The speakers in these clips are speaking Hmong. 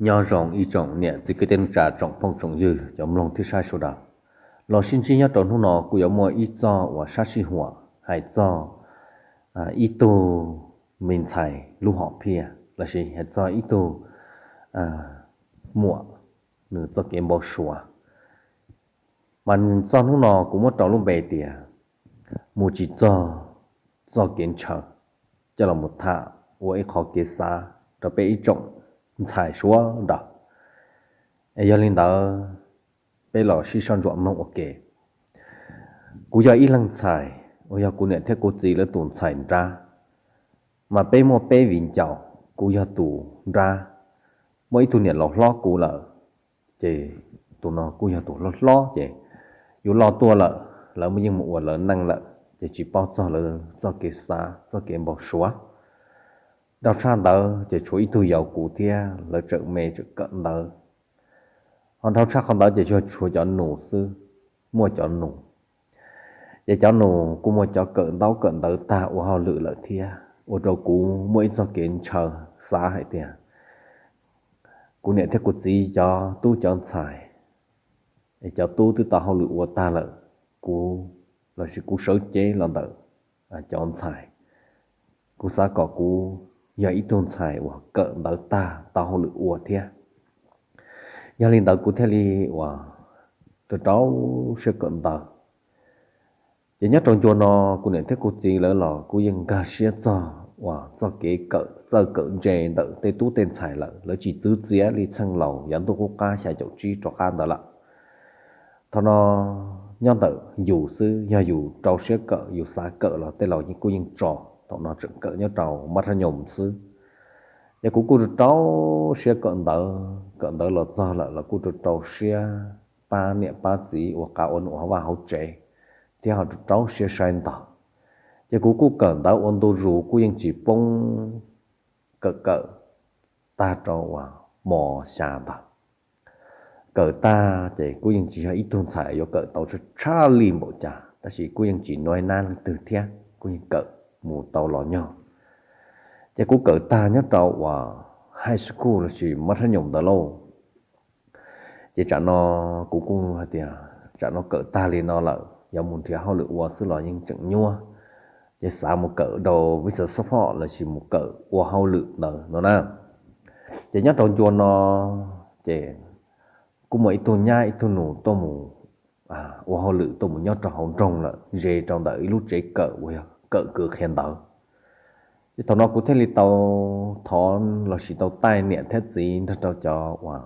Nyob zoo ib tsoom niam txiv kwv tij neej tsa, tsoom phooj tsoom ywg, cov mloog thiab saib sawv daws. Los sib ntsib nyob rau hnub no kuj yuav muaj ib txoj uas sab sij huam hais txog ib tug me ntxhais lub hom phiaj lossis hais txog ib tug muam nws txoj kev npau suav. Mas txog hnub no kuv muab rau lub npe tias mus tsis txog txoj kev ntshaw, coj los mus tham ua ib qho kev xav rau peb ib tsoom ntxhais sawv daws. Es yog li ntawd, peb los sib soj ntsuam mloog ua ke. Kuv yog ib leeg ntxhais uas yog kuv niam thiab kuv txiv lawv tus ntxhais nrab, mas peb muaj peb viv ncaus, kuv yog tus nrab. Muaj ib tug niam laus hlob kuv lawm, ces tus no kuj yog tus hlob hlob, ces yus loj tuaj lawm, lawv yeej mus ua lawv neej lawm, ces tsis paub txog lawv txoj kev xav txoj kev npau suav. Dhau tshaj ntawd ces tshuav ib tug yau kuv thiab, lawv tseem me tseem kawm ntawv. Ho dhau tshaj qhov ntawd ces yog tshuav cov nus xwb, muaj cov nus. Ces cov nus kuj muaj cov kawm ntaub kawm ntawv tag ua hauj lwm lawm thiab, ua rau kuv muaj ib txoj kev ntshaw xav hais tias kuv niam thiab kuv txiv cov tub cov ntxhais, es cov tub twb tau hauj lwm ua tag lawm, kuv lossis kuv sawv cev los ntawm cov ntxhais. Kuv xav kom kuv yog ib tug ntxhais uas kawm ntawv tag tau hauj lwm ua thiab. Yog li ntawd kuv thiaj li uas rau rau siab kawm ntawv. Ces nyob rau ncua no, kuv niam thiab kuv txiv lawv los kuj yeej nkag siab txog uas txoj kev kawm txawj kawm ntse ntawm tej tub tej ntxhais lawm, lawv tsis txwv txiav li txheej laus yav ntuj qub qab xya caum tsib rov qab ntawd lawm. Thaum no nyob ntawm yus xwb, yog yus rau siab kawm, yus xav kawm los tej laus kuj yeej tso. Thaum no tseem kawm nyob rau mab rhab nyoos xwb. Ces kuv kuj rau rau siab kawm ntawv, kawm ntawv los txog lawm los kuj rau rau siab pab niam pab txiv ua qav ua num hauv vaj hauv tsev, thiab ho rau rau siab saib ntog. Ces kuv kuj kawm ntawv ua ntu zus kuj yeej tsis poob, kawm kawm tag rau uas mos xya ntawd. Kawm tag ces kuj yeej tsis yog ib tug ntxhais yuav kawm tau tshaj li npaum cas, tab sis kuj yeej tsis nuav nab leej twg thiab, kuj yeej kawm mus tau los nyog. Ces kuv kawm tag nyob rau uas high school lossis mab rhab nyoos ntawd lauj. Ces tsam no kuv kuj hais tias tsam no kawm tag li no lawm, yuav mus nrhiav hauj lwm ua xwb los yeej tseem nyuaj. Ces xav mus kawm rau visa support lossis mus kawm ua hauj lwm ntawd no na. Ces nyob rau ncua no, ces kuj muaj ib tug nyab ib tug nus tuaj mus ua hauj lwm tuaj mus nyob rau hauv nroog lawm, ze rau ntawm ib lub tsev kawm uas yog kawm kws qhia ntawv. Ces thaum no kuv thiaj li tau thov lossis tau taij niam thiab txiv nrog rau cov uas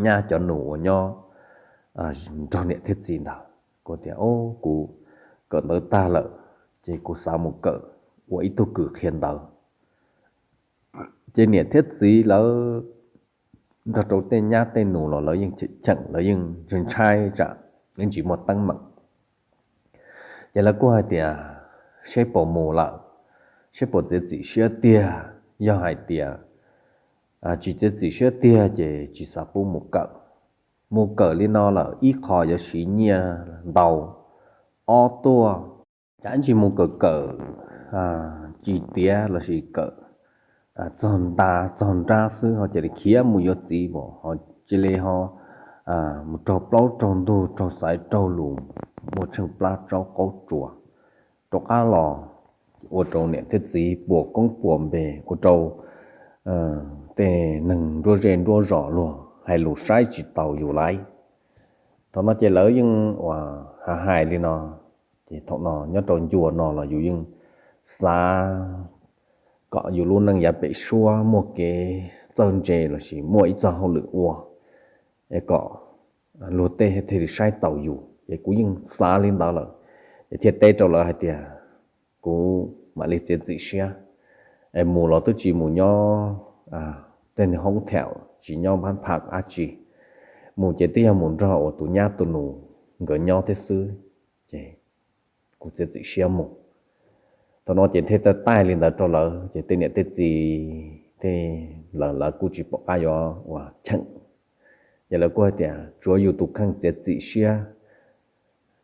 nyab cov nus uas nyob nrog niam thiab txiv ntawd. Kuv tias, o, kuv kawm ntawv tag lawm, ces kuv xav mus kawm ua ib tug kws qhia ntawv. Ces niam thiab txiv lawv nrog rau tej nyab tej nus los lawv yeej cheem, lawv yeej ntshai tsam yeej tsis muaj teeb meem. Ces lawv kuj hais tias, seb puas mus lawm, seb puas txiav txim siab tiag. Yog hais tias tsis txiav txim siab tiag ces tsis xav pub mus kawm. Mus kawm li no lawm ib qho yuav siv nyiaj ntau, ob tuaj, cas tsis mus kawm kawm ci tiav lossis kawm txog nta txog nrab xwb ho cia li khiav mus yuav txiv, ho cia li ho mus raug plaub raug ntug raug xaiv raug lus, muaj tsheej plab tsaub qaub tsuas, rov qab los ua rau niam thiab txiv puas koob puas npe, ua rau tej neeg nruab zej nruab zos luag hais lus saib tsis taus yus laiv. Thaum no ces lawv yeej uas hais hais li no, ces thaum no nyob rau ncua no los yus yeej xav kom yus lub neej yav pem suab muaj kev txawj ntse lossis muaj ib txoj hauj lwm ua, es kom luag tej thiaj li saib taus yus. Ces kuv yeej xav li ntawd lawm, es thiaj teb rau lawv hais tias kuv mam li txiav txim siab, es mus los twb tsis mus nyob tej hoob thaum tsis nyob npab pham dab tsi, mus ces twb yog mus nrog uas tus nyab tus nus nkawd nyob thiab xwb, ces kuv txiav txim siab mus. Thaum no ces thiaj taij li ntawd rau lawv, ces tej niam tej txiv tej lawv lawv kuj tsis pom qab yuav uas cheem, ces lawv kuj hais tias tsuav yus tus kheej txiav txim siab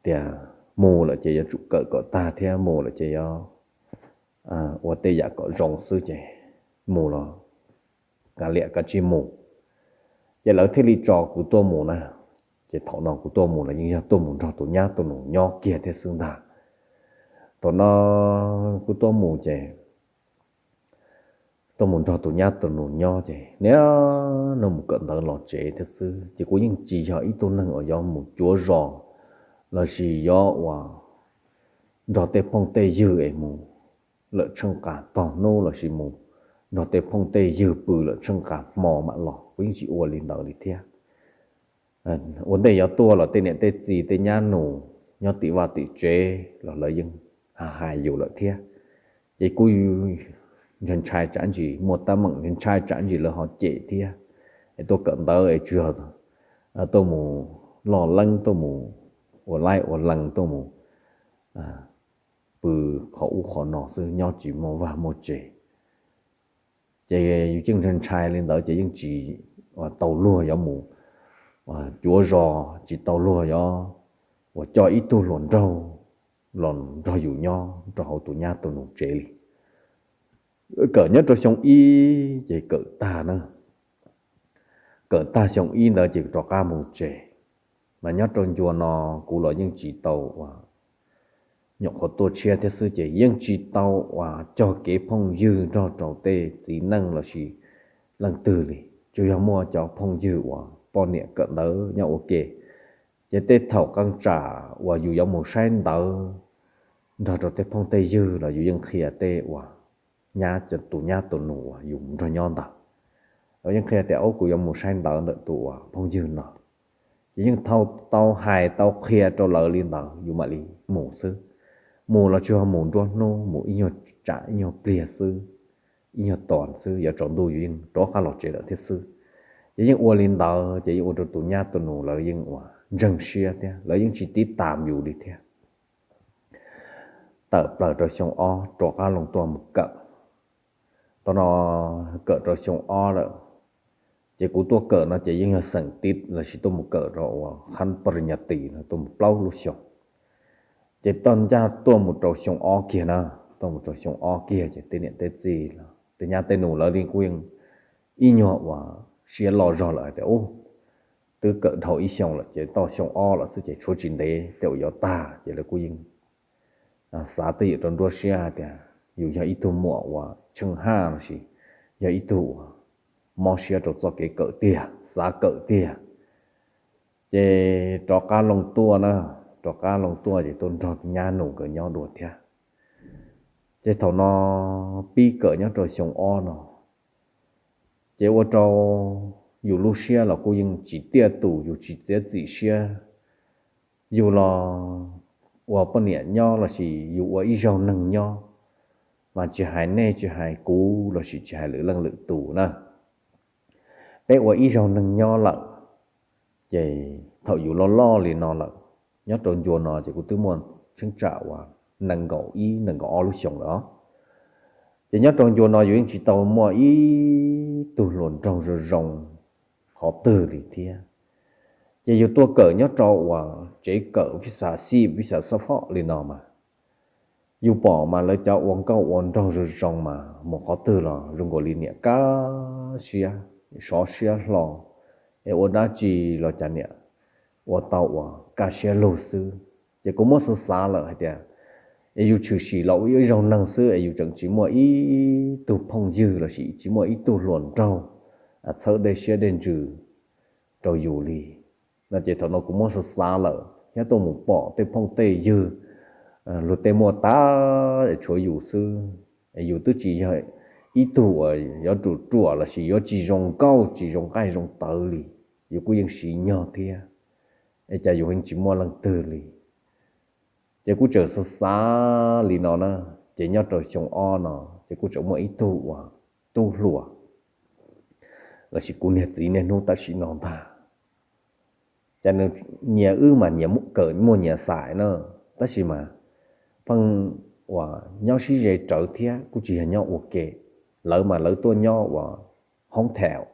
tias mus lawm ces yuav tsum kawm kom tag thiab mus lawm ces yuav ua tej yam kom zoo xwb, ces mus los kav liam kav tsij mus. Ces lawv thiaj li tso kuv tuaj mus na. Ces thaum no kuv tuaj mus los yeej yog tuaj mus nrog tus nyab tus nus nyob kiag thiab xwb ntag. Thaum no kuv tuaj mus ces tuaj mus nrog tus nyab tus nus nyob ces nim no mus kawm ntawv los tsev thiab xwb, ces kuv yeej tsis yog ib tug neeg uas yuav mus cuav zos lossis yuav uas nrog tej phooj tej ywg es mus lawm tsheej qas tog hnub lossis mus nrog tej phooj tej ywg pw lawm tsheej qas hmo mam los, kuv yeej tsis ua li ntawd li thiab. Ua ntej yuav tuaj los tej niam tej txiv tej nyab nus nyob tim vaj tim tsev los lawv yeej hais yus lawm thiab. Ces kuj ntshai tsam ntsis muaj teeb meem, ntshai tsam ntsis lawv ho cem thiab. Es tuaj kawm ntawv es tsuas yog tuaj mus loj leeb, tuaj mus ua laib ua lees, tuaj mus pw qhov ub qhov no xwb, nyob tsis muaj vaj muaj tsev. Ces yus yeej ntshai li ntawd ces yeej tsis tau luag yuav mus cuav zos, tsis tau luag yuav uas coj ib tug hluas nraug los nrog yus nyob rau hauv tus nyab tus nus tsev li. Kawm nyob rau xyoo ib ces kawm tag na, kawm tag xyoo ib ntawd ces rov qab mus tsev. Mas nyob rau ncua no kuv los yeej tsis tau uas nyuam qhuav tuaj tshiab thiab xwb ces yeej tsis tau uas cog kev phooj ywg nrog rau tej txiv neej lossis leej twg li, tsuas yog muaj cov phooj ywg uas poj niam kawm ntawv nyob ua ke. Ces tej thaum qee tsam uas yus yuav mus saib ntawv nrog rau tej phooj tej ywg los yus yeej qhia tej uas nyab, tus nyab tus nus uas yus nrog nyob ntawd, los yeej qhia tias, Au, kuv yuav mus saib ntawv ntawm tus uas phooj ywg no. Ces yeej tau hais tau qhia rau lawv li ntawd yus mam li mus xwb. Mus los tsuas yog mus nruab hnub, mus ib nyuag tsam ib nyuag pliag xwb, ib nyuag ton xwb, yuav tsaus ntuj yus yeej rov qab los tsev lawm thiab xwb. Ces yeej ua li ntawd ces yeej ua rau tus nyab tus nus lawv yeej uas ntseeg siab thiab lawv yeej tsis tib tas yus li thiab. Tawm plaws rau xyoo ob rov qab loo tuaj mus kawm. Thaum no kawm rau xyoo ob lawm, ces kuv tuaj kawm no ces yeej yog xeem tib lossis tuaj mus kawm rau uas khab paj nyas tis no tuaj mus plaub lub xyoo. Ces toj ncaj tuaj mus rau xyoo ob kiag na, tuaj mus rau xyoo ob kiag ces tej niam tej txiv los tej nyab tej nus lawv li kuj yeej ib nyuag uas siab loj zog lawm hais tias, Ub, twb kawm dhau ib xyoo lawm ces tau xyoo ob lawm xwb ces tshuav tsis ntev tej uas yuav tag. Ces lawv kuj yeej xav twj ywm rau nruab siab hais tias yus yog ib tug muam uas tsheej haj lossis yog ib tug uas mob siab rau txoj kev kawm tiag, xav kawm tiag. Ces rov qab loo tuaj na, rov qab loo tuaj ces tuaj nrog nyab nus nkawd nyob dua thiab. Ces thaum no pib kawm nyob rau xyoo ob no, ces ua rau yus lub siab los kuj yeej tsis tiaj tus, yus tsis txiav txim siab. Yus los ua poj niam nyob lossis yus ua ib zaug neeg nyob, mas tsis hais nej tsis hais kuv lossis tsis hais lwm leej lwm tus na, peb ua ib zaug neeg nyob lawm, ces thaum yus loj loj li no lawm, nyob rau ncua no ces kuv twb muaj cheeb tsam uas nees nkaum ib nees nkaum ob lub xyoo lawm os. Ces nyob rau ncua no yus yeej tsis tau muaj ib tug hluas nraug zoo zoo qhov twg li thiab. Ces yus tuaj kawm nyob rau uas tsev kawm vij xav xib vij xav xab phom li no mas, yus pom mas lawv cov ua nkauj ua nraug zoo zoo mas mus qhov twg los zoo nkaus li niam kaj siab, sov siab hlo, es ua dab tsi los cas niam ua tau uas kaj siab lug xwb. Ces kuv muab xav xav lawm hais tias, es yus tshwm sim los ua ib zaug neeg xwb es yus tseem tsis muaj ib tug phooj ywg lossis tsis muaj ib tug hluas nraug txhawb dej siab dej ntsws rau yus li no. Ces thaum no kuv muab xav xav lawm thiab tuaj mus pom tej phooj tej ywg, luag tej muaj tag es tshuav yus xwb. Es yus twb tsis yog ib tug uas yuav ruam ruam lossis yuav tsis zoo nkauj tsis zoo nqaij zoo tawv li, yus kuj yeej siv nyog thiab, es cas yus yeej tsis muaj leej twg li. Ces kuj tseem xav xav li no na, ces nyob rau xyoo ob no ces kuj tseem muaj ib tug uas tub hluas lossis kuv niag txiv niaj hnub tam sim no ntag. Ces nws nyias wb mas nyias kawm muaj nyias xais na, tab sis mas pheej uas nyob sib ze rawv thiab kuj tsis yog nyob ua ke. Lawv mas lawv tuaj nyob uas hoob thaum,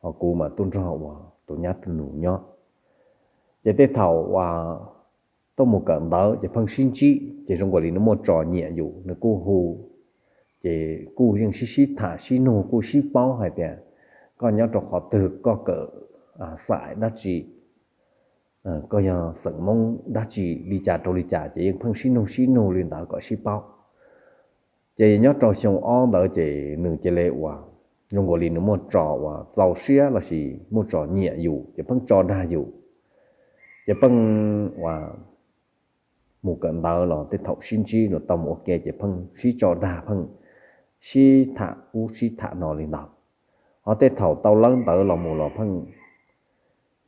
ho kuv mas tuaj nrog uas tus nyab tus nus nyob. Ces tej thaum uas tuaj mus kawm ntawv ces pheej sib ntsib, ces zoo nkaus li nws muaj tso nyiam yus, nws kuj hu, ces kuj yeej sib sib tham sib nug kuj sib paub hais tias koj nyob rau qhov twg, koj kawm xaim dab tsi, koj yog xeem Hmoob dab tsi li cas rau li cas, ces yeej pheej sib nug sib nug li ntawd kom sib paub. Ces nyob rau xyoo ob ntawd ces nws cia li uas zoo nkaus li nws muaj tso uas txaus siab lossis muaj tso nyiam yus ces pheej tso dag yus, ces pheej uas mus kawm ntawv los tej thaum sib ntsib los tau mus ua ke ces pheej sib tso dag pheej sib tham ub sib tham no li ntawd. Ho tej thaum tau lawb ntawv los mus los pheej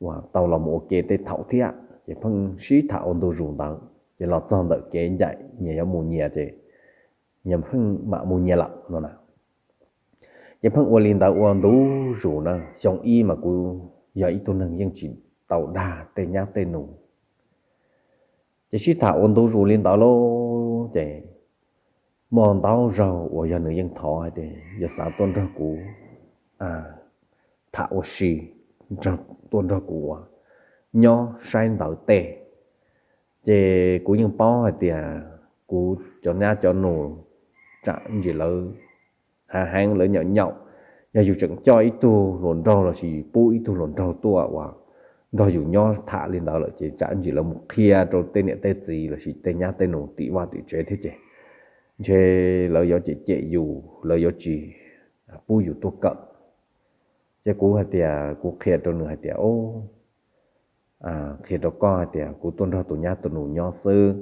uas tau los mus ua ke tej thaum thiab ces pheej sib tham ua ntu zus ntawd ces los txog ntawm kev ncaim nyias yuav mus nyias ces nyias pheej mam mus nyias lawm no na. Ces pheej ua li ntawd ua ntu zus na, xyoo ib mas kuv yog ib tug neeg yeej tsis tau dag tej nyab tej nus. Ces sib tham ua ntu zus li ntawd lauj, ces muaj ntau zaug uas yog nws yeej thov hais tias yog xav tuaj nrog kuv tham ua si, tuaj nrog kuv uas nyob saib ntawv tej. Ces kuv yeej paub hais tias kuv cov nyab cov nus tsam ntsis lawv hav heev lawv nyaum nyaum, yog yus tseem coj ib tug hluas nraug lossis pub ib tug hluas nraug tuaj uas nrog yus nyob tham li ntawd lawm ces tsam ntsis lawv mus qhia rau tej niam tej txiv lossis tej nyab tej nus tim vaj tim tsev thiab ces ntshe lawv yuav cem cem yus, lawv yuav tsis pub yus tuaj kawm. Ces kuv hais tias kuv qhia rau nws hais tias, qhia rau koj hais tias kuv tuaj nrog tus nyab tus nus nyob xwb,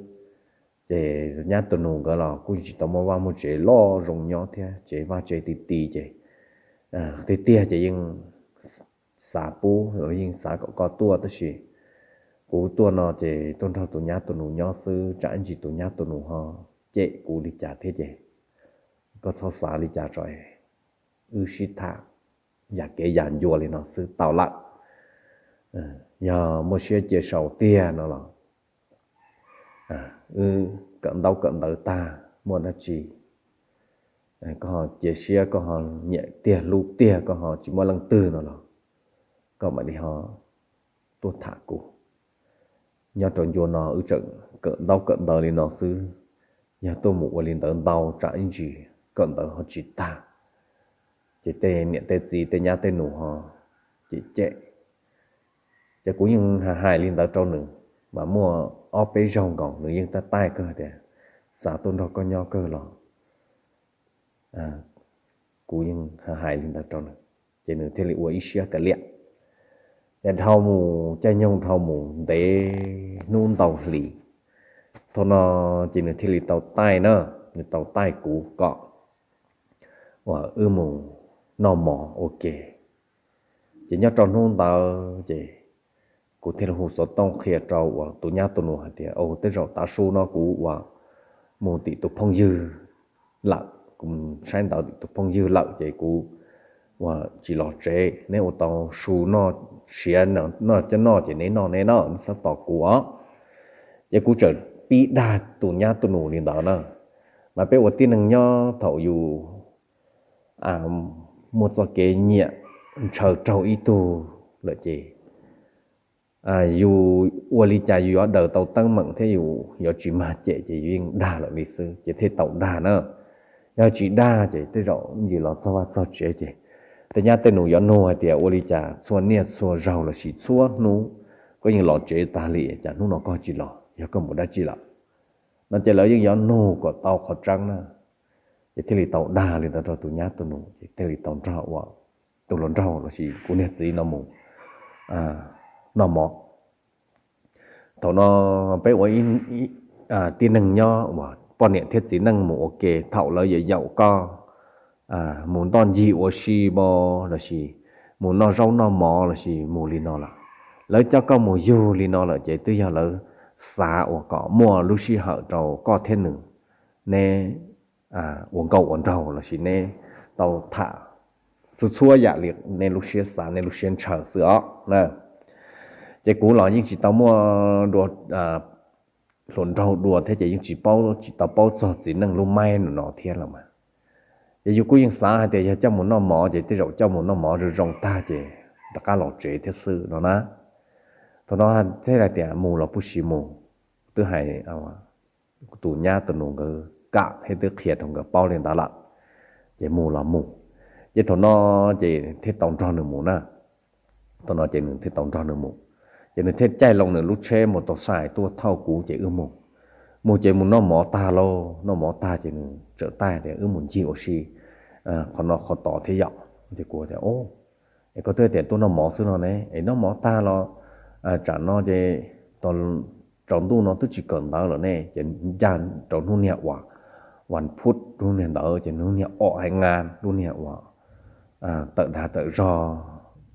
ces nyab tus nus nkawd los kuj tsis tau muaj vaj muaj tsev loj zoo nyob thiab, tsev vaj tsev ti ti ces tiag tiag ces yeej xav pub los yeej xav kom koj tuaj tab sis kuv tuaj no ces tuaj nrog tus nyab tus nus nyob xwb, tsam ib ntsis tus nyab tus nus ho cem kuv li cas thiab ces koj txhob xav li cas tso, wb sib tham yam kev yam ncua li no xwb tau lawm. Yog muaj siab cia sau tiag no los wb kawm ntaub kawm ntawv tag muaj dab tsi koj ho cia siab, koj ho nyiam tiag hlub tiag, koj ho tsis muaj leej twg no los koj mam li ho tuaj tham kuv. Nyob rau ncua no wb tseem kawm ntaub kawm ntawv li no xwb, yog tuaj mus ua li ntawd ntau tsam ib ntsis kawm ntawv ho tsis tag, ces tej niam tej txiv tej nyab tej nus ho cem cem. Ces kuv yeej hais li ntawd rau nws, mas muaj ob peb zaug nkaus nws yeej taij taij kawg tias xav tuaj nrog koj nyob kawg los kuv yeej hais li ntawd rau nws, ces nws thiaj li ua ib siab kav liam. Ces dhau mus caij nyoog dhau mus ntev hnub ntau hli, thaum no ces nws thiaj li tau taij na, nws tau taij kuv kom uas wb mus noj mov ua ke. Ces nyob rau hnub ntawd ces kuv thiaj li hu xov tooj qhia rau uas tus nyab tus nus hais tias, Au, tej zaum tav su no kuv uas mus tim tus phooj ywg lawm, kuv saib ntawv tim tus phooj ywg lawm ces kuv uas tsis los tsev, neb ua tau su noj siav noj coj noj ces neb noj neb na, neb txhob tos kuv os. Ces kuv txawm pib dag tus nyab tus nus li ntawd na. Mas peb ua tib neeg nyob thaum yus muaj txoj kev nyiam ntshaw raug ib tug lawm ces yus ua li cas yus yuav daws tau teeb meem thiab yus yuav tsis mag cem ces yus yeej dag lawm li xwb ces thiaj tau dag na. Yog tsis dag ces tej zaum ntsis los txog vaj txog tsev ces tej nyab tej nus yuav nug hais tias, Ua li cas txhua niaj txhua zaug lossis txhua hnub koj yeej los tsev tag li, cas hnub no koj tsis los, yog koj mus dab tsi lawm? No ces lawv yeej yuav nug kom tau qhov tseeb na. Ces thiaj li tau dag li ntawd rau tus nyab tus nus ces thiaj li tau nrog uas tus hluas nraug lossis kuv niag txiv no mus noj mov. Thaum no peb ua tib neeg nyob uas poj niam thiab txiv neej mus ua ke, thaum lawv yaum yaum koj mus ntoj ncig ua si npo lossis mus noj zaub noj mov lossis mus li no lawm, lawv coj koj mus yug li no lawm ces twb yog lawv xav uas kom muaj lub sij hawm rau koj thiab nws, neb ua nkauj ua nraug lossis neb tau tham txhua txhua yam li nej lub siab xav nej lub siab ntshaw xwb os na. Ces kuv los yeej tsis tau muaj dua hluas nraug dua thiab ces yeej tsis paub, tsis tau paub txog txiv neej lub maib no thiab los mas. Ces yus kuj yeej xav hais tias yog coj mus noj mov ces tej zaum coj mus noj mov zoo zoo tag ces rov qab los tsev thiab xwb no na. Thaum no thiaj hais tias mus los puj sis mus, twb hais tus nyab tus nus nkawd kam thiab twb qhia rau nkawd paub li ntawd lawm, ces mus los mus. Ces thaum no ces thiaj tau nrog nws mus na. Thaum no ces nws thiaj tau nrog nws mus, ces nws thiaj caij loo nws lub tsheb mus tau sai tuaj thauj kuv ces wb mus. Mus ces mus noj mov tag lauj, noj mov tag ces nws txawm taij tias wb mus ncig ua si qhov no qhov tod thiab yom. Ces kuv tias, es koj twb tias tuaj noj mov xwb no ne, es noj mov tag los tsam no ces tsaus ntuj no twb tsis kawm ntawv lawm ne, ces ncaj rau hnub niag uas vas phuv lub niag ntawd ces hnub niag o hais nqa lub niag uas tawm dag tawm zog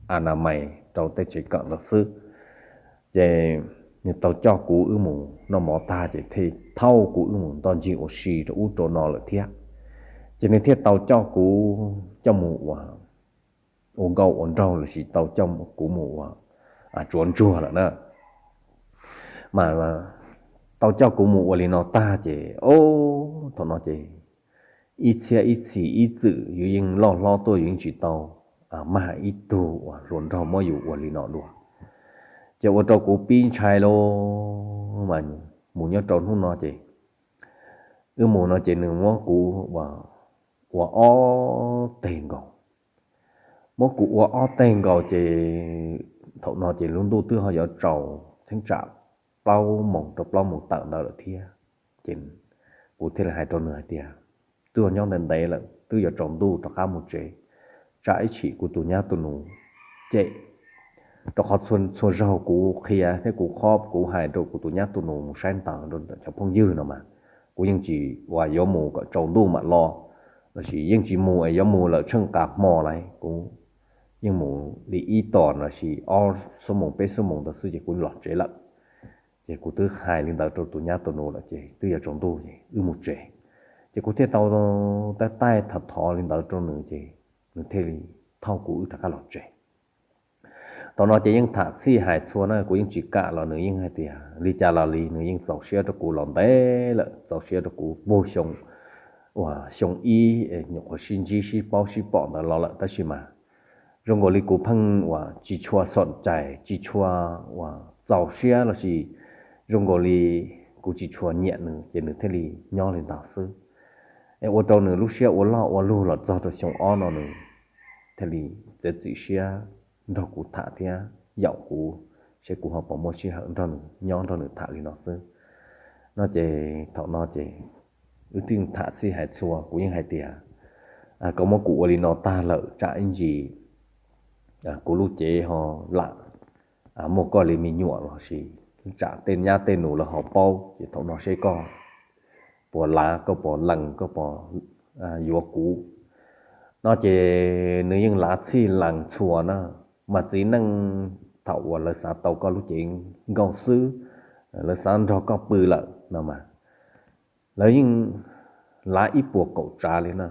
a na mais rau tej tsev kawm ntawd xwb. Ces nws tau coj kuv wb mus noj mov tag ces thiaj thauj kuv wb mus ntoj ncig ua si rau ub rau no lawm thiab. Ces nws thiaj tau coj kuv coj mus ua, ua nkauj ua nraug lossis tau coj kuv mus ua tsuav ntsuag lawm na. Mas tau coj kuv mus ua li no tag ces o, thaum no ces ib txhiab ib txhis ib txwm yus yeej loj hlob tuaj yus yeej tsis tau mag ib tug uas hluas nraug muab yus ua li no dua. Ces ua rau kuv pib ntshai lauj, mas mus nyob rau hnub no ces wb mus no ces nws muab kuv ua ob teg nkaus. Muab kuv ua ob teg nkaus ces thaum no ces lub ntuj twb ho yuav tsaus theeb tsam plaub moos rau plaub moos tawm ntawd lawm thiab. Ces kuv thiaj li hais rau nws hais tias, twb nyob ntev ntev lawm twb yuav tsaus ntuj rov qab mus tsev, tsam ib chim kuv tus nyab tus nus cem, rau qhov txhua zaug kuv qhia thiab kuv khob kuv hais rau kuv tus nyab tus nus mus saib ntawv rau ntawm cov phooj ywg no mas kuv yeej tsis uas yuav mus kom tsaus ntuj mam los, lossis yeej tsis mus es yuav mus lawm tsheej qas hmo lawm kuv yeej mus li ib tom lossis ob xuab moos peb xuab moos ntawd xwb ces kuv los tsev lawm. Ces kuv twb hais li ntawd rau tus nyab tus nus lawm ces twb yuav tsaus ntuj ces wb mus tsev. Ces kuv thiaj tau taij taij thov thov li ntawd rau nws ces nws thiaj li thauj kuv wb rov qab los tsev. Thaum no ces yeej tham txhij hais txhua na, kuv yeej tsis kam los nws yeej hais tias li cas los li nws yeej txaus siab rau kuv los ntev lawm, txaus siab rau kuv puag xyoo uas xyoo ib nyuam qhuav sib ntsib sib paub sib pom ntawd los lawm tab sis mas zoo nkaus li kuv pheej uas tsis tshua xom cais tsis tshua uas txaus siab lossis zoo nkaus li kuv tsis tshua nyiam nws ces nws thiaj li nyob li ntawd xwb. Es ua rau nws lub siab ua loj ua lug los txog rau xyoo ob no nws thiaj li txiav txim siab nrog kuv tham thiab yaum kuv, seb kuv ho puas muaj sij hawm nrog nws nyob nrog nws tham li no xwb. No ces thaum no ces wb twb tham txhij hais txhua, kuv yeej hais tias koj muab kuv ua li no tag lawm tsam ib ntsis kuv lub cev ho lam muaj koj li me nyuam lossis tsam tej nyab tej nus lawv ho paub ces thaum no seb koj puas lav, koj puas lees, koj puas yuav kuv. No ces nws yeej lav txhij lees txhua na, mas txiv neej thaum uas lawv xav tau koj lub cev nkauj xwb, lawv xav nrog koj pw lawm no mas lawv yeej lav ib puas kaum tsav li na.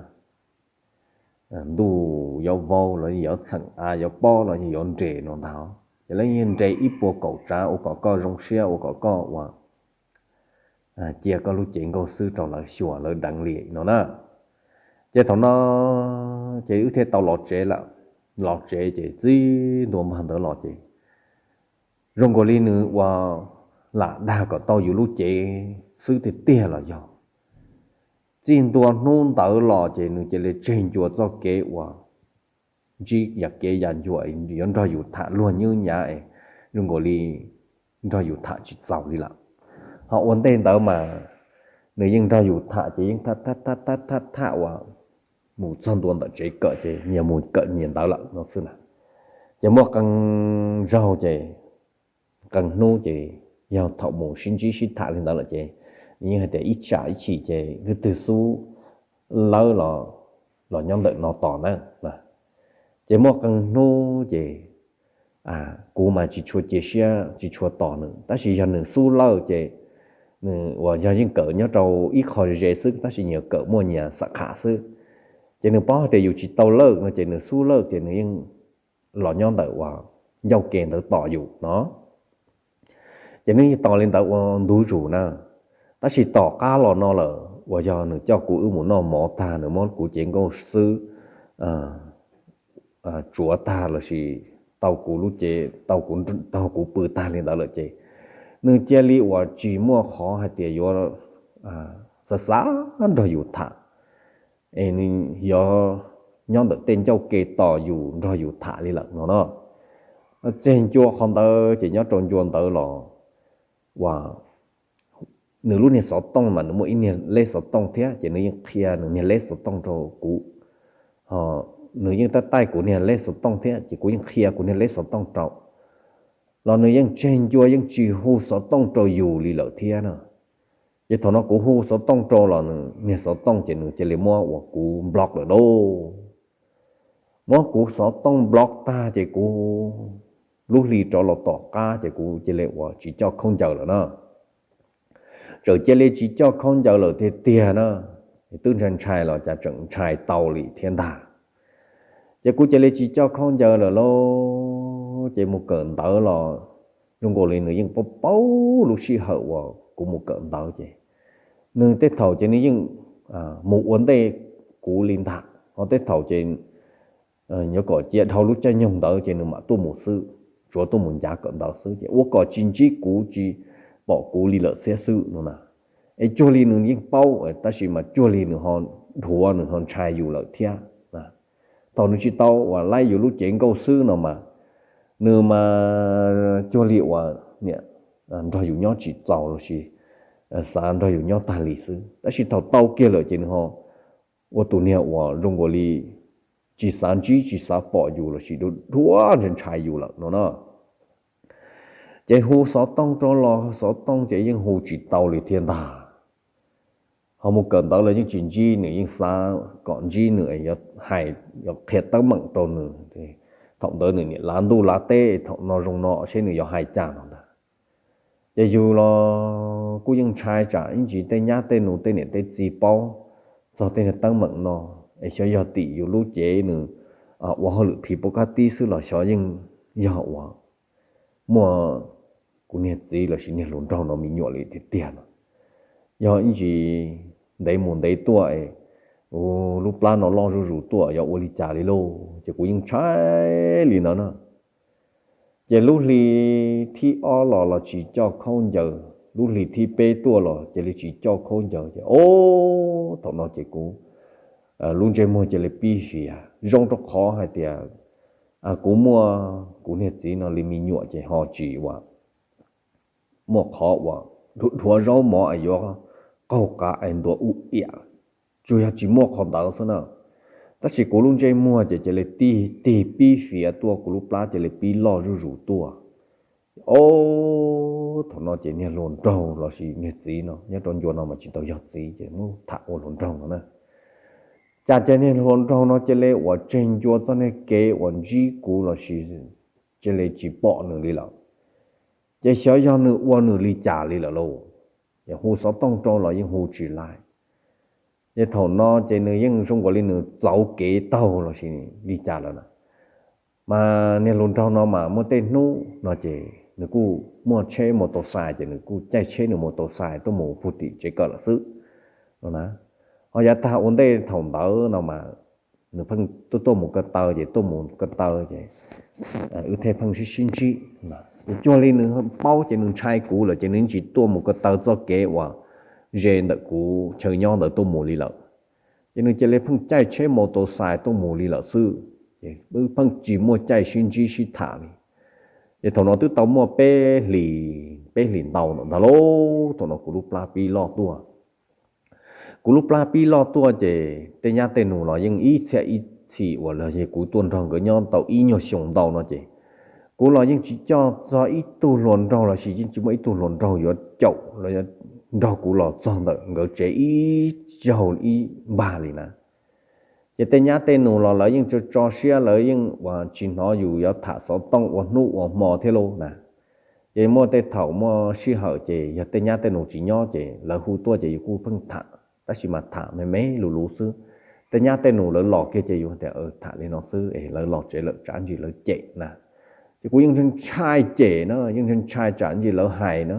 Ntuj yuav vau los yuav txheem av yuav pob los yuav nres no ntag, ces lawv yeej nres ib puas kaum tsav ua kom koj zoo siab ua kom koj uas cia koj lub cev nkauj xwb rau lawv xyuas lawv deev li no na. Ces thaum no ces wb thiaj tau los tsev lawm. Los tsev ces txij ntua npag ntawd los ces zoo nkaus li nws uas lam dag kom tau yus lub cev xwb tiag tiag los yog. Txij ntua hnub ntawd los ces nws cia li tseg ncua txoj kev uas ntsib yam kev yam ncua yuav nrog yus tham luag nyob nyav es zoo nkaus li nrog yus tham tsis txaus li lawm. Ho ua ntej ntawd mas nws yeej nrog yus tham ces yeej tham tham tham tham uas mus txog ntua ntawm tsev kawm ces nyias mus kawm nyias ntawd lawm no xwb na. Ces muaj qee zaug ces qee hnub ces yog thaum mus sib ntsib sib tham li ntawd lawm ces nws yeej hais tias ib tsam ib chim ces leej twg xub lawb los los nyob ntawm no tos na. Ces muaj qee hnub ces kuv mas tsis tshua cia siab tsis tshua tos nws, tab sis yog nws xub lawb ces nws uas yog yeej kawm nyob rau ib qho ze xwb tab sis nyias kawm muaj nyias xam kham xwb. Ces nws paub hais tias yus tsis tau lawb no ces nws xub lawb ces nws yeej los nyob ntawm uas ncauj ke ntawd tos yus no. Ces nws yeej tos li ntawd ua ntu zus na, tab sis tom qab los no lawm uas yog nws coj kuv wb mus noj mov tag nws muab kuv cev nkauj xwb tsuav tag lossis tau kuv lub cev tau kuv pw tag li ntawd lawm ces nws cia li uas tsis muaj qhov hais tias yuav xav xav nrog yus tham es nws yuav nyob ntawm tej ncauj ke tos yus nrog yus tham li lawm no no. tseg ncua qhov ntawd ces nyob rau ncua ntawd los uas nws lub niag xov tooj mas nws muaj ib niag leb xov tooj thiab ces nws yeej qhia nws niag leb xov tooj rau kuv. Nws yeej taij taij kuv niag leb xov tooj thiab ces kuv yeej qhia kuv niag leb xov tooj rau, los nws yeej tseg ncua yeej tsis hu xov tooj rau yus li lawm thiab na. Ces thaum no kuv hu xov tooj rau los nws niag xov tooj ces nws cia li muab uas kuv block lawm lauj. Muab kuv xov tooj block tag ces kuv lub hli rov los tom qab ces kuv cia li uas tsis coj khaub ncaws lawm na. Txawm cia li tsis coj khaub ncaws lawm tiag tiag na, twb ntshai ntshai los cas tseem ntshai tau li thiab ntag. Ces kuv cia li tsis coj khaub ncaws lawm lauj, ces mus kawm ntawv los zoo nkaus li nws yeej paub paub lub sij hawm uas kuv mus kawm ntawv ces nws tej thaum ces nws yeej mus ua ntej kuv li ntag, ho tej thaum ces nyob kom cia dhau lub caij nyoog ntawd ces nws mam tuaj mus xwb, tsuav tuaj mus ncav kawm ntawv xwb ces ua kom tsis ntsib kuv tsis pom kuv li lawm xiab xwb no na. Es cuag li nws yeej paub tab sis mas cuag li nws ho dhuav nws ho ntshai yus lawm thiab. Thaum nws tsis tau uas laib yus lub cev nkauj xwb no mas nws mas cuag li uas niam nrog yus nyob tsis txaus lossis xav nrog yus nyob tag li xwb, tab sis thaum tau kiag lawm ces nws ho ua tus niag uas zoo nkaus li tsis xav ntsib tsis xav pom yus lossis dhuav ntshai ntshai yus lawm no na. Ces hu xov tooj rau los xov tooj ces yeej hu tsis tau li thiab ntag. Ho mus kawm ntawv los yeej tsis ntsib nws, yeej xav kom ntsib nws yuav hais yuav qhia teeb meem rau nws. Thaum ntawd nws niam lav ntuj lav teb, thaum no zoo no seb nws yuav hais cas no ntag. Ces yus los kuj yeej ntshai tsam ib ntsis tej nyab tej nus tej niam tej txiv paub txog tej teeb meem no, es xyov yog tim yus lub cev nws ua hauj lwm phiv pov kab tib xwb los xyov yeej yog uas muaj kuv niag txiv lossis niag hluas nraug no me nyuam li tiag tiag no. Yog ib ntsis ntev mus ntev tuaj es lub plab no loj zuj zus tuaj yuav ua li cas li lauj, ces kuv yeej ntshai li ntawd na. Ces lub hli thib ob los los tsis coj khaub ncaws, lub hli thib peb tuaj los cia li tsis coj khaub ncaws ces o, thaum no ces kuv lub ntsej muag cia li pib fiav zoo rau qhov hais tias kuv muaj kuv niag txiv no li me nyuam ces ho tsis uas muaj qhov uas dhuav zaub mov es yuav qaug qa es ntuav ub iam, tsuas yog tsis muaj qhov ntawd xwb na. Tab sis kuv lub ntsej muag ces cia li tig tig pib fiav tuaj, kuv lub plab cia li pib loj zuj zus tuaj. O, thaum no ces niag hluas nraug lossis niag txiv no nyob rau ncua no mas tsis tau yog txiv ces muab tham ua hluas nraug no na. Cas ces niag hluas nraug no cia li uas tseg ncua txoj niag kev uas ntsib kuv lossis cia li tsis pom nws li lawm. Ces xyov yog nws ua nws li cas li lawm lauj, ces hu xov tooj rau los yeej hu tsis lais. Ces thaum no ces nws yeej zoo nkaus li nws txauv kev taug lossis li cas lawm na. Mas niag hluas nraug no mas muaj tej hnub no ces nws kuj muaj tsheb mos taus xais ces nws kuj caij tsheb nws mos taus xais tuaj mus puag tim tsev kawm lawm xwb no na. Ho yav tag ua ntej thaum ntawd no mas nws pheej tuaj tuaj mus ko taw ces tuaj mus ko taw ces wb thiaj pheej sib sib ntsib. Ces cuag li nws paub ces nws ntshai kuv lawm ces nws tsis tuaj mus ko taw txoj kev uas ze ntawm kuv chaw nyob ntawd tuaj mus li lawm. Ces nws cia li pheej caij tsheb mos taus xais tuaj mus li lawm xwb, ces wb pheej tsis muaj caij sib ntsib sib tham li. Ces thaum no twb tau muaj peb hlis, peb hlis ntau ntawm ntag lauj, thaum no kuv lub plab pib loj tuaj. Kuv lub plab pib loj tuaj ces tej nyab tej nus los yeej ib txhia ib txhis uas los yog kuv tuaj nrog nkawd nyob tau ib nyuag xyoo ntau no ces kuv los yeej tsis coj txog ib tug hluas nraug lossis yeej tsis muaj ib tug hluas nraug yuav caum los nrog kuv los txog ntawm nkawd tsev ib zaug ib npag li na. Ces tej nyab tej nus los lawv yeej tso tso siab, lawv yeej uas tsis hnov yus yuav tham xov tooj ua hnub ua hmo thiab lauj na. Ces muaj tej thaum muaj sij hawm ces yog tej nyab tej nus tsis nyob ces lawv hu tuaj ces yus kuj pheej tham, tab sis mas tham me me lus lus xwb. Tej nyab tej nus lawv los kiag ces yus tias tham li no xwb es lawv los tsev lawm tsam ntsis lawv cem na. Ces kuv yeej ntshai cem na, yeej ntshai tsam ntsis lawv hais na.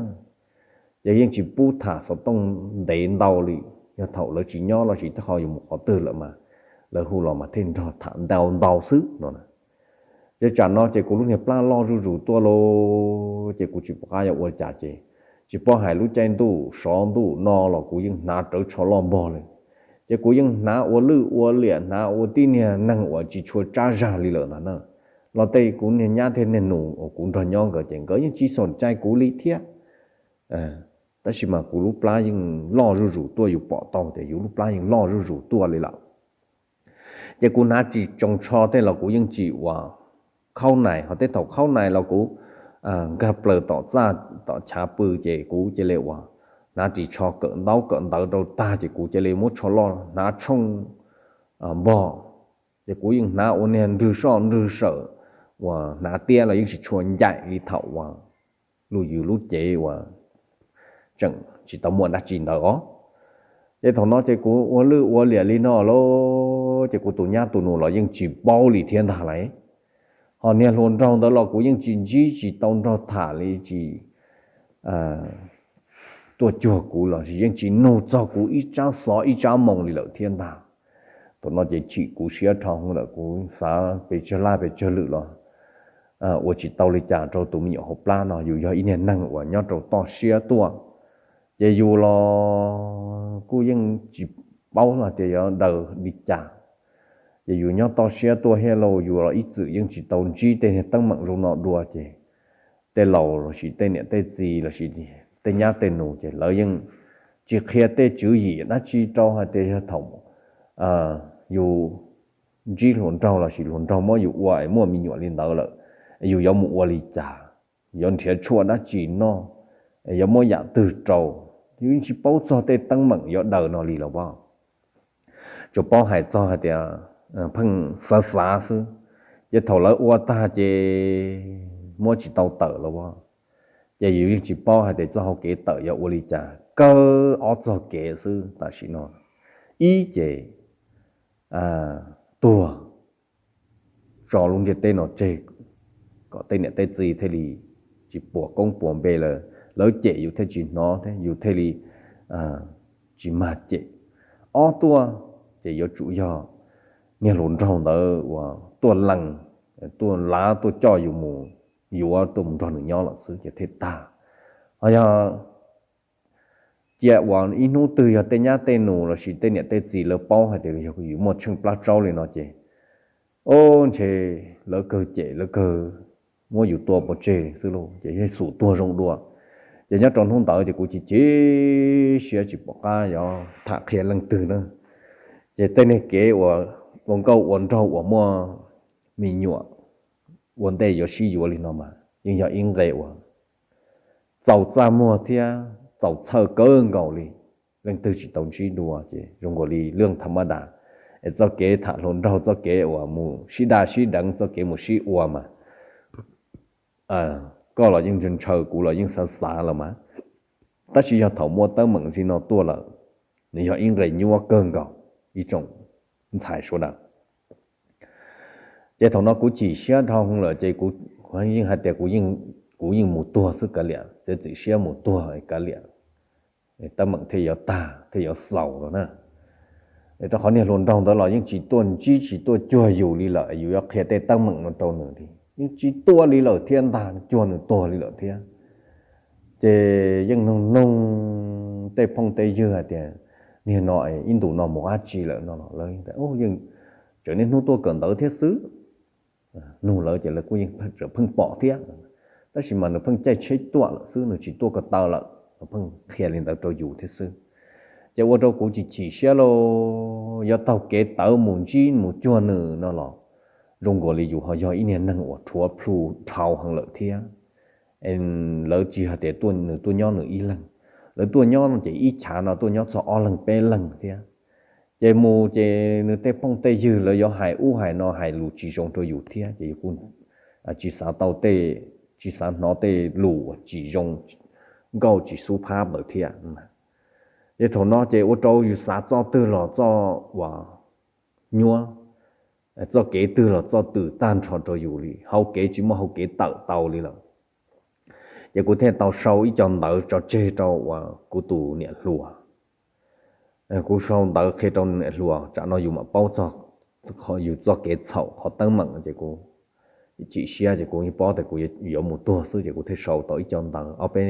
Ces yeej tsis pub tham xov tooj ntev ntau li. Yog thaum lawv tsis nyob lossis tej qho yus mus qhov twg lawm mas lawv hu los mas thiaj nrog tham ntau ntau xwb no na. Ces tsam no ces kuv lub niag plab loj zuj zus tuaj lauj, ces kuv tsis pom qab yuav ua cas ces tsis paub hais lub caij ntuj sov ntuj no los kuv yeej hnav rawv tsho loj npog li. Ces kuv yeej hnav ua lwj ua liam, hnav ua tib niag neeg uas tsis tshua tsab zag li lawm ntag na. los tej kuv niag nyab thiab niag nus uas kuv nrog nyob nkawd ces nkawd yeej tsis xom cai kuv li thiab. Tab sis mas kuv lub plab yeej loj zuj zus tuaj, yus pom tau tias yus lub plab yeej loj zuj zus tuaj li lawm. Ces kuv hnav tsis tsoos tsho tej los kuv yeej tsis ua khaub nais, ho tej thaum khaub nais los kuv nkag plaws tom txaj tom chav pw ces kuv cia li ua hnav ris tsho kawm ntaub kawm ntawv rau tag ces kuv cia li muab tsho loj hnav tshooj npog. Ces kuv yeej hnav ua niag nrwg soj nrwg sawm, uas hnav tiab los yeej tsis tshua ncaim li thaum uas lub yus lub cev uas tseem tsis tau muaj dab tsi ntawd os. Ces thaum no ces kuv ua lwj ua liam li no lauj, ces kuv tus nyab tus nus los yeej tsis paub li thiab ntag lauj. Ho niag hluas nraug ntawd los kuv yeej tsis ntsib tsis tau nrog tham li, tsis tuaj cuag kuv los sis yeej tsis nug txog kuv ib tsab xov ib tsab moo li lawm thiab ntag. Thaum no ces chim kuv siab dhau lawm, kuv xav pes tsawg laj pes tsawg lwm los ua tsis tau li cas rau tus me nyuam hauv plab no. Yus yog ib niag neeg uas nyob rau toj siab tuaj, ces yus los kuj yeej tsis paub hais tias yuav daws li cas. Ces yus nyob toj siab tuaj thiab lauj, yus los ib txwm yeej tsis tau ntsib tej niag teeb meem zoo no dua ces tej laus los sis tej niam tej txiv los sis tej nyab tej nus ces lawv yeej tsis qhia tej tswv yim dab tsi rau hais tias yog thaum yus ntsib hluas nraug los sis hluas nraug muab yus ua es muaj me nyuam li ntawd lawm, yus yuav mus ua li cas, yuav nrhiav tshuaj dab tsi noj, yuav muab yam twg rau, yus yeej tsis paub txog tej teeb meem yuav daws no li los as. Tsuas paub hais txog hais tias pheej xav xav xwb, ces thaum lawv ua tag ces muab tsis tau tawm los as. Ces yus yeej tsis paub hais tias txoj hau kev tawm yuav ua li cas, kawg ob txoj kev xwb tam sim no. Ib ces tuag tso lub ntiaj teb no tseg, kom tej niam tej txiv thiaj li tsis puas koob puas npe lawm, lawv cem yus thiaj tsis hnov thiab yus thiaj li tsis mag cem. Ob tuaj ces yuav tsum yog niag hluas nraug ntawd uas tuaj lees, tuaj lav tuaj coj yus mus yuav tuaj mus nrog nws nyob lawm xwb ces thiaj tag. Ho yog cia uas ib hnub twg yog tej nyab tej nus los sis tej niam tej txiv lawv paub hais tias yog yus muaj tsheej plab tsaub li no ces, o, ntshe lawv kawg cem lawv kawg muab yus tua pov tseg xwb lauj, ces yeej xum tuag zoo dua. Ces nyob rau hnub ntawd ces kuv chim chim siab tsis pom qab yuav tham qhia leej twg na. Ces tej niag kev uas ua nkauj ua nraug uas muaj me nyuam ua ntej yuav sib yuav li no mas yeej yog ib nqe uas txaus txaj muag thiab txaus txhawj kawg nkaus li. Leej twg tsis tau ntsib dua ces zoo nkaus li lwj tham mab das, es txoj kev tham hluas nraug, txoj kev uas mus sib daj sib deev, txoj kev mus sib ua mas koj los yeej ntshaw, kuv los yeej xav xav los mas. Tab sis yog thaum muaj teeb meem li no tuaj lawm, nws yog ib nqe nyuaj kawg nkaus ib tsoom ntxhais sawv daws. Ces thaum no kuv chim siab dhau lawm ces kuv yeej hais tias kuv yeej mus tuag xwb kav liam, txiav txim siab mus tuag kav liam, teeb meem thiaj yuav tag thiaj yuav xaus los na. Rau qhov niag hluas nraug ntawd los yeej tsis tuaj ntsib tsis tuaj cuag yus li lawm, yus yuav qhia tej teeb meem no rau nws li yeej tsis tuaj li lawm thiab ntag, cuag nws tuag li lawm thiab. Ces yeej nug nug tej phooj tej ywg hais tias niag no ib ntus no mus dab tsi lawm no los lawv yeej tias, yeej tseem niaj hnub tuaj kawm ntawv thiab xwb. Nug lawv ces lawv kuj yeej tseem pheej pom thiab, tab sis mas nws pheej caij tsheb tuaj lawm xwb, nws tsis tuaj ko taw lawm, pheej qhia li ntawd rau yus thiab xwb. Ces ua rau kuv chim chim siab lauj, yuav taug kev tawv mus ntsib mus cuag nws no los zoo nkaus li yus ho yog ib niag neeg uas rhuav plhu dhau heev lawm thiab. Lawv tsis hais tias nws tuaj nyob nws ib leeg, lawv tuaj nyob ces ib chav no tuaj nyob txog ob leeg peb leeg thiab. Ces mus ces nws tej phooj tej ywg lawv yuav hais ub hais no hais lus tsis zoo rau yus thiab ces yus kuj tsis xav tau tej, tsis xav hnov tej lus uas tsis zoo, nkauj tsis xub phab lawm thiab. Ces thaum no ces ua rau yus xav txoj twg los txoj uas nyuaj, txoj kev twg los txoj twm tag nrho rau yus li, hau kev tsis muaj hau kev tawm tau li lawm. Ces kuv thiaj tau sau ib co ntawv tso tseg rau uas kuv tus niam hluas. Kuv sau ntawv qhia rau niam hluas, tsam no yus mam paub txog yus txoj kev txhaum qhov teeb meem ces kuv chim siab ces kuv yeej paub tias kuv yuav mus tuag xwb ces kuv thiaj sau tau ib co ntawv ob peb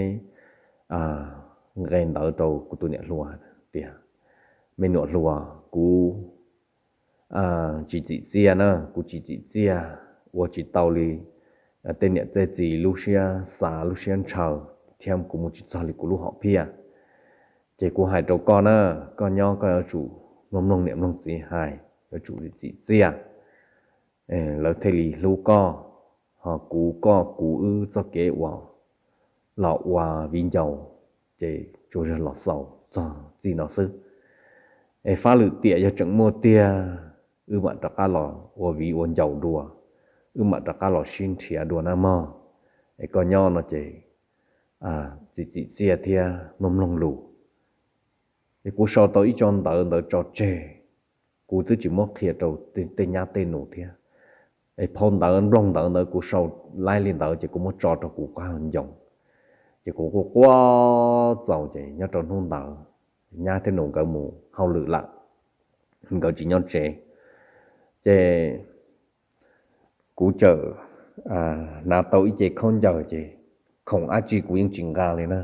nqe ntawv rau kuv tus niam hluas tias, me niam hluas, kuv tsis txim txiaj na, kuv tsis txim txiaj ua tsis tau li tej niam tej txiv lub siab xav lub siab ntshaw, thiab kuv mus tsis txog li kuv lub hom phiaj. Ces kuv hais rau koj na, koj nyob koj yuav tsum mloog mloog niam mloog txiv hais, yuav tsum txim txiaj, lawv thiaj li hlub koj. Ho kuv koj kuv wb txoj kev uas los ua viv ncaus ces tsuas yog los xaus txog txij no xwb. Es fab lwm tiam yog tseem muaj tiag, wb mam rov qab los ua viv ua ncaus dua, wb mam rov qab los sib nrhiav dua na mog. Es koj nyob no ces txim txim txiaj thiab mloog mloog lus. Es kuv sau tau ib tso ntawv ntawd tso tseg, kuv twb tsis muab qhia rau tej nyab tej nus thiab. Es phau ntawv nplooj ntawv ntawd kuv sau laib li ntawd ces kuv muab tso rau kuv qab ncoo. Ces kuv quaj quaj txaus ces nyob rau hnub ntawd nyab thiab nus nkawd mus hauj lwm lawm, nkawd tsis nyob tsev. Ces kuv txawm hnav tau ib ce khaub ncaws ces khoom dab tsi kuv yeej tsis nqa li na.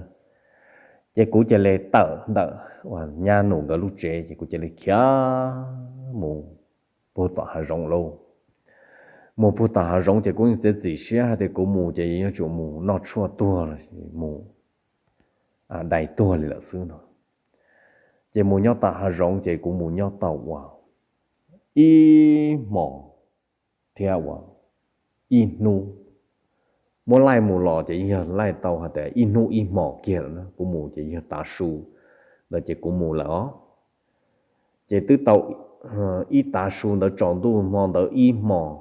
Ces kuv cia li tawm ntawm uas nyab nus nkawd lub tsev ces kuv cia li khiav mus puag tom hav zoov lauj. Mus puag tom hav zoov ces kuv yeej txiav txim siab hais tias kuv mus ces yuav tsum mus noj tshuaj tuag los sis mus dai tuag li lawm xwb no. Ces mus nyob tom hav zoov ces kuv mus nyob tau uas ib hmos thiab uas ib hnub. Muab laij mus los ces yog laij tau hais tias ib hnub ib hmos kiag lawm na, kuv mus ces yog tav su ntawd ces kuv mus lawm os. Ces twb tau ib tav su ntawd tsaus ntuj hmo ntawd ib hmos.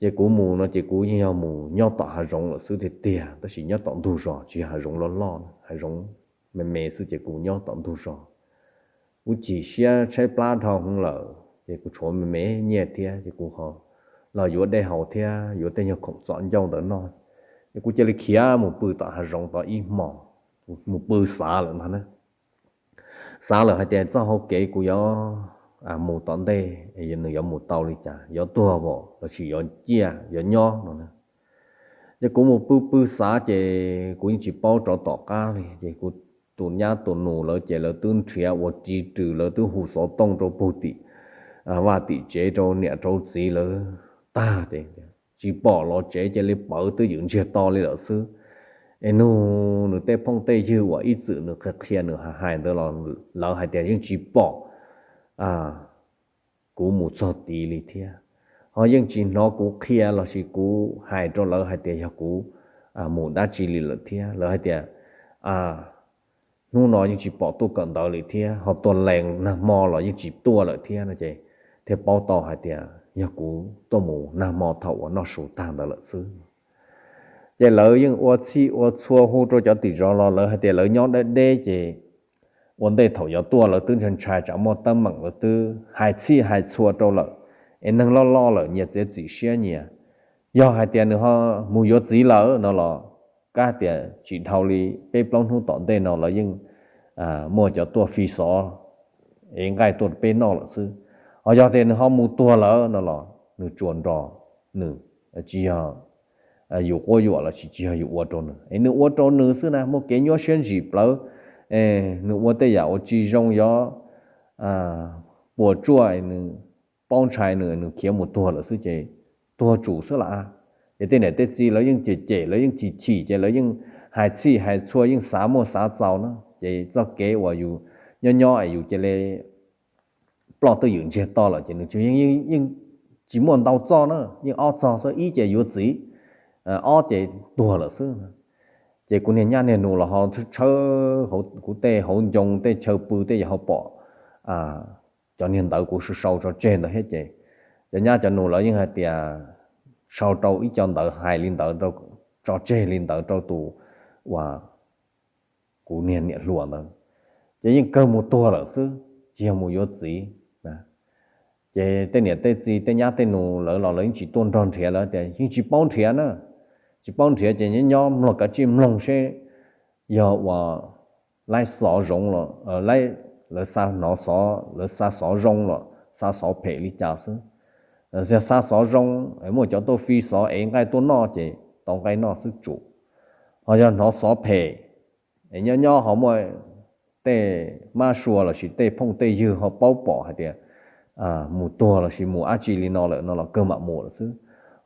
Ces kuv mus no ces kuv yeej yog mus nyob tom hav zoov lawm xwb tiag tiag, tab sis nyob tom ntug zos tsis yog hav zoov loj loj, hav zoov me me xwb ces kuv nyob tom ntug zos. Kuv chim siab tshaib plab dhau hwv lawm ces kuv tshuav me me nyiaj thiab ces kuv ho los yuav dej haus thiab yuav tej nyuag khoom txom ncauj ntawd noj. Ces kuv cia li khiav mus pw tom hav zoov tau ib hmos, mus pw xav lawm ntag na. Xav lawm hais tias txoj hau kev kuv yuav mus tom ntej nws yuav mus tau li cas, yuav tuag vom los sis yuav ciaj yuav nyob no na. Ces kuv mus pw pw xav ces kuv yeej tsis paub rov tom qab li ces kuv tus nyab tus nus lawv ces lawv twb nrhiav ua ris rws, lawv twb hu xov tooj rau puag tim vaj tim tsev rau niam rau txiv lawv tag ces tsis pom los tsev cia li pawv twb ywm ntsiag to li lawm xwb. Es nug nws tej phooj tej ywg uas ib txwm nws qhia qhia nws hais hais ntawd los lawv hais tias yeej tsis pom kuv mus txog tid li thiab, ho yeej tsis hnov kuv qhia los sis kuv hais rau lawv hais tias yog kuv mus dab tsi li lawm thiab. Lawv hais tias hnub no yeej tsis pom tuaj kawm ntawv li thiab, ho tuaj lees nag hmo los yeej tsis tuaj lawm thiab no ces thiaj paub tau hais tias yog kuv tuaj mus nag hmo thaum uas noj su tag ntawd lawm xwb. Ces lawv yeej ua txhij ua txhua hu rau cov tim zos los lawv hais tias lawv nyob deb deb ces ua ntej thaum yuav tuaj lawv twb ntshai ntshai tsam muaj teeb meem, lawv twb hais txhij hais txhua rau lawm, es neeg loj loj lawm nyias txiav txim siab nyias. Yog hais tias nws ho mus yuav txiv lawm no los kab tias tsis dhau li peb plaub hnub tom ntej no lawv yeej muaj cov tuaj fi xov ev nqaij tuaj peb noj lawm xwb. Ho yog tias nws ho mus tuag lawm no los nws tsuas nrog nws, tsis yog yus quab yuam los sis tsis yog yus ua rau nws, es nws ua rau nws xwb na, muaj kev nyuaj siab ntsim plawv, nws ua tej yam uas tsis zoo yuav puas tsuaj, nws paub ntshai nws, nws khiav mus tuag lawm xwb ces tuag tsum xwb lawm. Ces tej niam tej txiv lawv yeej cem cem, lawv yeej chim chim ces lawv yeej hais txhij hais txhua yeej xav muaj xav txaus na. Ces txoj kev uas yus nyob nyob es yus cia li ploj twj ywm ntsiag to lawm ces nws yeej tsis muaj ntau txoj na, yeej ob txoj xwb, ib ces yuav txiv, ob ces tuag lawm xwb. Ces kuv niag nyab niag nus los ho tshawb kuv tej hauv ncoo tej chaw pw tej yam ho pom cov niag ntawv kuv sau sau tso tseg ntawd thiab ces cov nyab cov nus lawv yeej hais tias sau rau ib co ntawv hais li ntawd, tso tseg li ntawd rau tus uas kuv niag niam hluas ntawd, ces yeej kawg mus tuag lawm xwb, tsis yog mus yuav txiv. Ces tej niam tej txiv tej nyab tej nus lawv los lawv yeej tsis tuaj nrog nrhiav, lawv tias yeej tsis paub nrhiav na, tsis paub nrhiav ces nyob nyob mloog kav tsij mloog seb yog uas laib xov zoov los, lawv xa hnov xov, lawv xa xov zoo los xa xov phem li cas xwb. Yog xa xov zoo, muaj cov tuaj fi xov ev nqaij tuaj noj ces tau nqaij noj xwb tsum. Ho yog hnov xov phem, es nyob nyob ho muaj tej mab sua los sis tej phooj tej ywg ho paub pom hais tias mus tuag los sis mus dab tsi li no lawm no los kawg mam mus lawm xwb.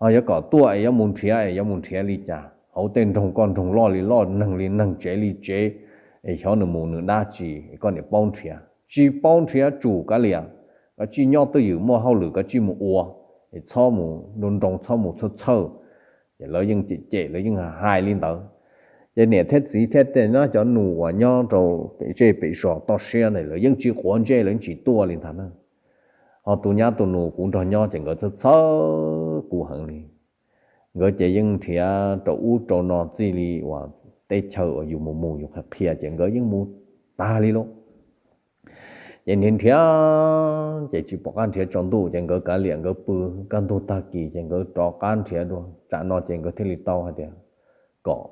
Ho yuav kom tuaj es yuav mus nrhiav es yuav mus nrhiav li cas? Hauv tej nroog koj nroog loj li loj, neeg li neeg, tsev li tsev, es xyov nws mus nws dab tsi, koj niam paub nrhiav tsis paub nrhiav tsum kav liam. Koj tsij nyob twj ywm muaj hauj lwm koj tsij mus ua, es txhob mus nroo nroo, txhob mus txhawj txhawj. Ces lawv yeej cem cem, lawv yeej hais li ntawd. Ces niam thiab txiv thiab tej no cov nus uas nyob rau pem zej pem zos toj siab ntawd lawv yeej tsis quav ntsej, lawv yeej tsis tuaj li ntag na. Ho tus nyab tus nus kuv nrog nyob ces nkawd txhawj txhawj kuv heev li. Nkawd ces yeej nrhiav rau ub rau no txij li uas teb chaws uas yus mus mus yus qhia qhia ces nkawd yeej mus tag li lauj. Ces nrhiav nrhiav ces tsis pom qab nrhiav tsaus ntuj ces nkawd kav liam nkawd pw, kaj ntug tag kis ces nkawd rov qab nrhiav dua. Tsam no ces nkawd thiaj li tau hais tias kom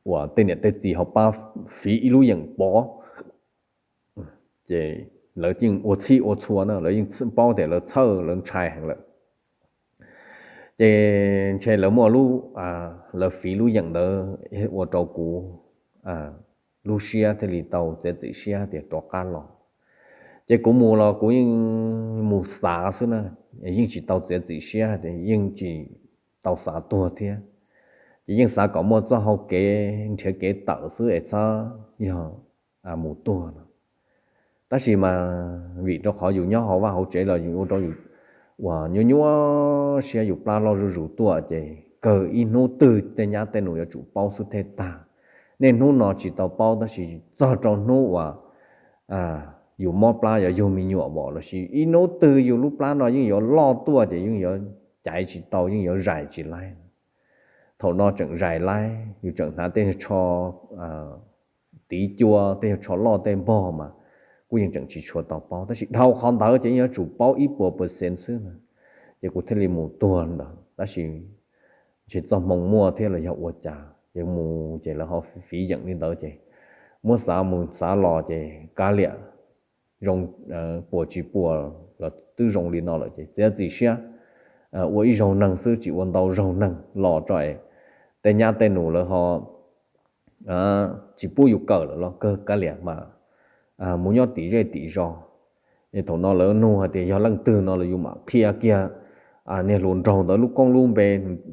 uas tej niam tej txiv ho pab fiv ib lub yeem pov. Ces lawv yeej ua txhij ua txhua na, lawv yeej paub tias lawv txhawj lawv ntshai heev lawm. Ces ntshe lawv muaj lub, lawv fiv lub yeem ntawd ua rau kuv lub siab thiaj li tau txiav txim siab tias rov qab los. Ces kuv mus los kuv yeej mus xav xwb na, yeej tsis tau txiav txim siab tias, yeej tsis tau xav tuag thiab. Ces yeej xav kom muaj txoj hau kev nrhiav kev tawm xwb es txhob yog mus tuag no. Tab sis mas vim rau qhov yus nyob hauv vaj hauv tsev los yus ua rau yus uas nyuaj nyuaj siab, yus plab loj zuj zus tuaj ces kawg ib hnub twg tej nyab tej nus yuav tsum paub xwb thiaj tag. Niaj hnub no tsis tau paub tab sis txog rau hnub uas yus mob plab yuav yug me nyuam los sis ib hnub twg yus lub plab no yeej yuav loj tuaj ces yeej yuav caiv tsis tau, yeej yuav zais tsis laib. Thaum no tseem zais laib, yus tseem hnav tej tsho tiv cua, tej tsho loj tej npog mas kuj yeej tseem tsis tshua tau paub, tab sis dhau qhov ntawd ces yeej yuav tsum paub ib puas percent xwb na. Ces kuv thiaj li mus tuag ntawd, tab sis ntshe txoj hmoo muaj thiab los yog ua cas ces mus ces lawv ho fiv yeem li ntawd ces muab xav mus xav los ces kav liam zoo puas tsis puas los twb zoo li no lawm ces txiav txim siab ua ib zaug neeg xwb tsis ua ntau zaug neeg los tso es tej nyab tej nus lawv ho tsis pub yus kawm lawm los kawg kav liam mas mus nyob tim zej tim zos. Es thaum no lawv nug hais tias yog leej twg no los yus mam qhia kiag niag hluas nraug ntawd lub koob lub npe,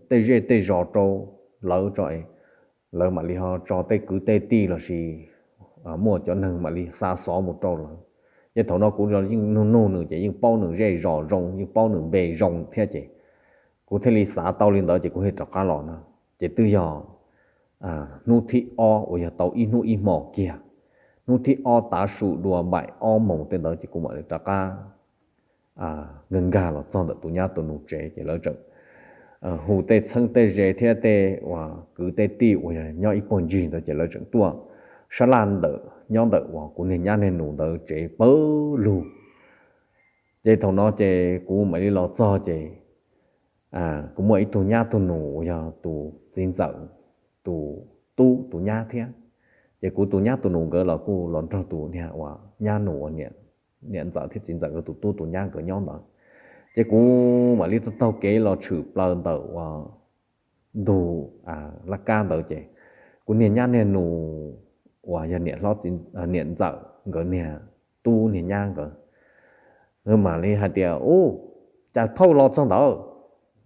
tej zej tej zos rau lawv tso es lawv mam li ho tso tej kwv tej tij los sis muaj cov neeg mam li xa xov mus rau lawv. Ces thaum no kuv yeej nug nug nws ces yeej paub nws zej zos zoo, yeej paub nws npe zoo thiab ces kuv thiaj li xav tau li ntawd ces kuv thiaj rov qab los no. Ces twb yog hnub thib ob uas yog tau ib hnub ib hmos kiag, hnub thib ob tav su dua npaim ob moos tej ntawd ces kuv mam li rov qab nkag nkag los txog ntawm tus nyab tus nus tsev ces lawv tseem hu tej txheeb tej ze thiab tej uas kwv tej tij uas yog nyob ib puag ncig ntawd ces lawv tseem tuaj sab laj ntawm nyob ntawm uas kuv niag nyab niag nus ntawd tsev pawg lug. Ces thaum no ces kuv mam li los txog ces kuv muaj ib tug nyab tug nus uas yog tus txiv ntxawm tus tub tus nyab thiab. Ces kuv tus nyab tus nus nkawd los kuj los nrog tus niag uas nyab nus uas niam ntxawm thiab txiv ntxawm nkawd tus tub tus nyab nkawd nyob ntawd. Ces kuv mam li taug taug kev los tshwm plaws ntawm uas ntug laj kab ntawd ces kuv niag nyab niag nus uas yog niam hlob niam ntxawm nkawd niag tub niag nyab nkawd mam li hais tias, Ub, cas phauj los txog ntawd?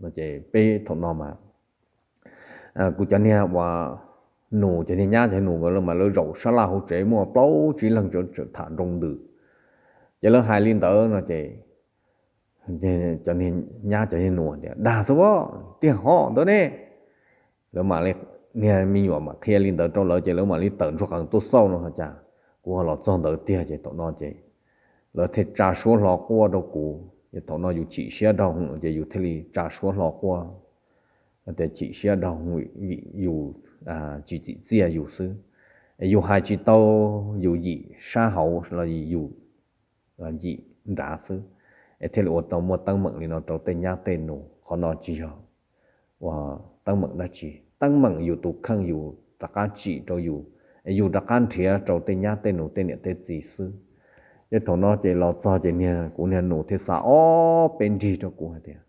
No ces peb thaum no mas kuv cov niag uas nus, cov niag nyab cov nus nkawd lawv mas lawv zaum sab laj hauv tsev muaj plaub tsib leeg tseem tham nroo ntws. Ces lawv hais li ntawd no ces cov niag nyab cov niag nus tias, Dag xwb, tiag ho ntawd ne. Lawv mam li, niag me nyuam mam qhia li ntawd rau lawv ces lawv mam li tawm ntsuag qees tuaj xauj no ho cas kuv ho los txog ntawd tiag. Ces thaum no ces lawv thiaj tsa suab hlo quaj rau kuv. Ces thaum no yus chim siab dhau hwv ces yus thiaj li tsa suab hlo quaj, tias chim siab dhau hwv vim yus tsis txim txiaj yus xwb. Es yus hais tsis tau yus yim sab hauv los yus yim nrad xwb, es thiaj li ua tau muaj teeb meem li no rau tej nyab tej nus. Qhov no tsis yog uas teeb meem dab tsi, teeb meem yus tus kheej yus rov qab tsim rau yus, es yus rov qab nrhiav rau tej nyab tej nus tej niam tej txiv xwb. Ces thaum no ces los txog ces niag kuv niag nus thiaj xa ob peb nrig rau kuv hais tias,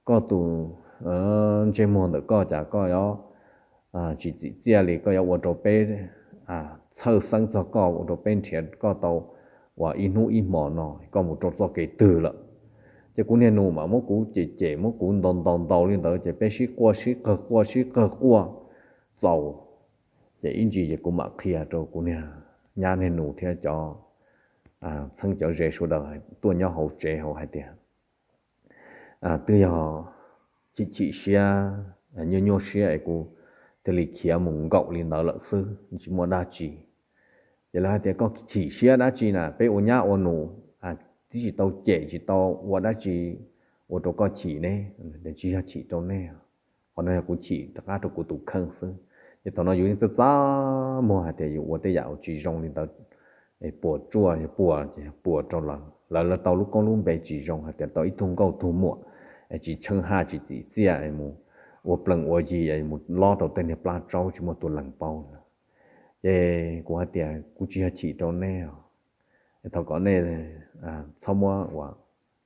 Koj tus ntsej muag ntawm koj cas koj yuav tsis txim txiaj li, koj yuav ua rau peb txhawj xeeb txog koj, ua rau peb nrhiav koj tau uas ib hnub ib hmo no, koj mus rau txoj kev twg lawm? Ces kuv niag nus mas muab kuv cem cem, muab kuv ntaus ntaus ntaus li ntawd, ces peb sib quaj sib qawg quaj sib qawg quaj txaus. Ces ib ntsis ces kuv mam qhia rau kuv niag nyab niag nus thiab cov txheeb cov ze sawv daws tuaj nyob hauv tsev hauv hais tias, twb yog chim chim siab, nyuaj nyuaj siab es kuv thiaj li khiav mus nkaum li ntawd lawm xwb, tsis muaj dab tsi. Ces lawv hais tias, koj chim siab dab tsi na, peb ua nyab ua nus twb tsis tau cem tsis tau ua dab tsi ua rau koj chim ne. Tsis yog chim rau nej, qhov no yog kuv chim rov qab rau kuv tus kheej xwb. Ces thaum no yus yeej txaj txaj muag hais tias yus ua tej yam uas tsis zoo li ntawd, puas tsuaj, yog puas ces yog puas rau lawv, lawv tau lub koob lub npe tsis zoo, hais tias tau ib tug nkauj tug muam tsis tsheej haj tsis txim txiaj, mus ua plees ua yi, mus lob rau tej niag plab tsaub tsis muaj tus lees paub. Ces kuv hais tias, kuv tsis yog chim rau nej os, thov kom nej txhob muab ua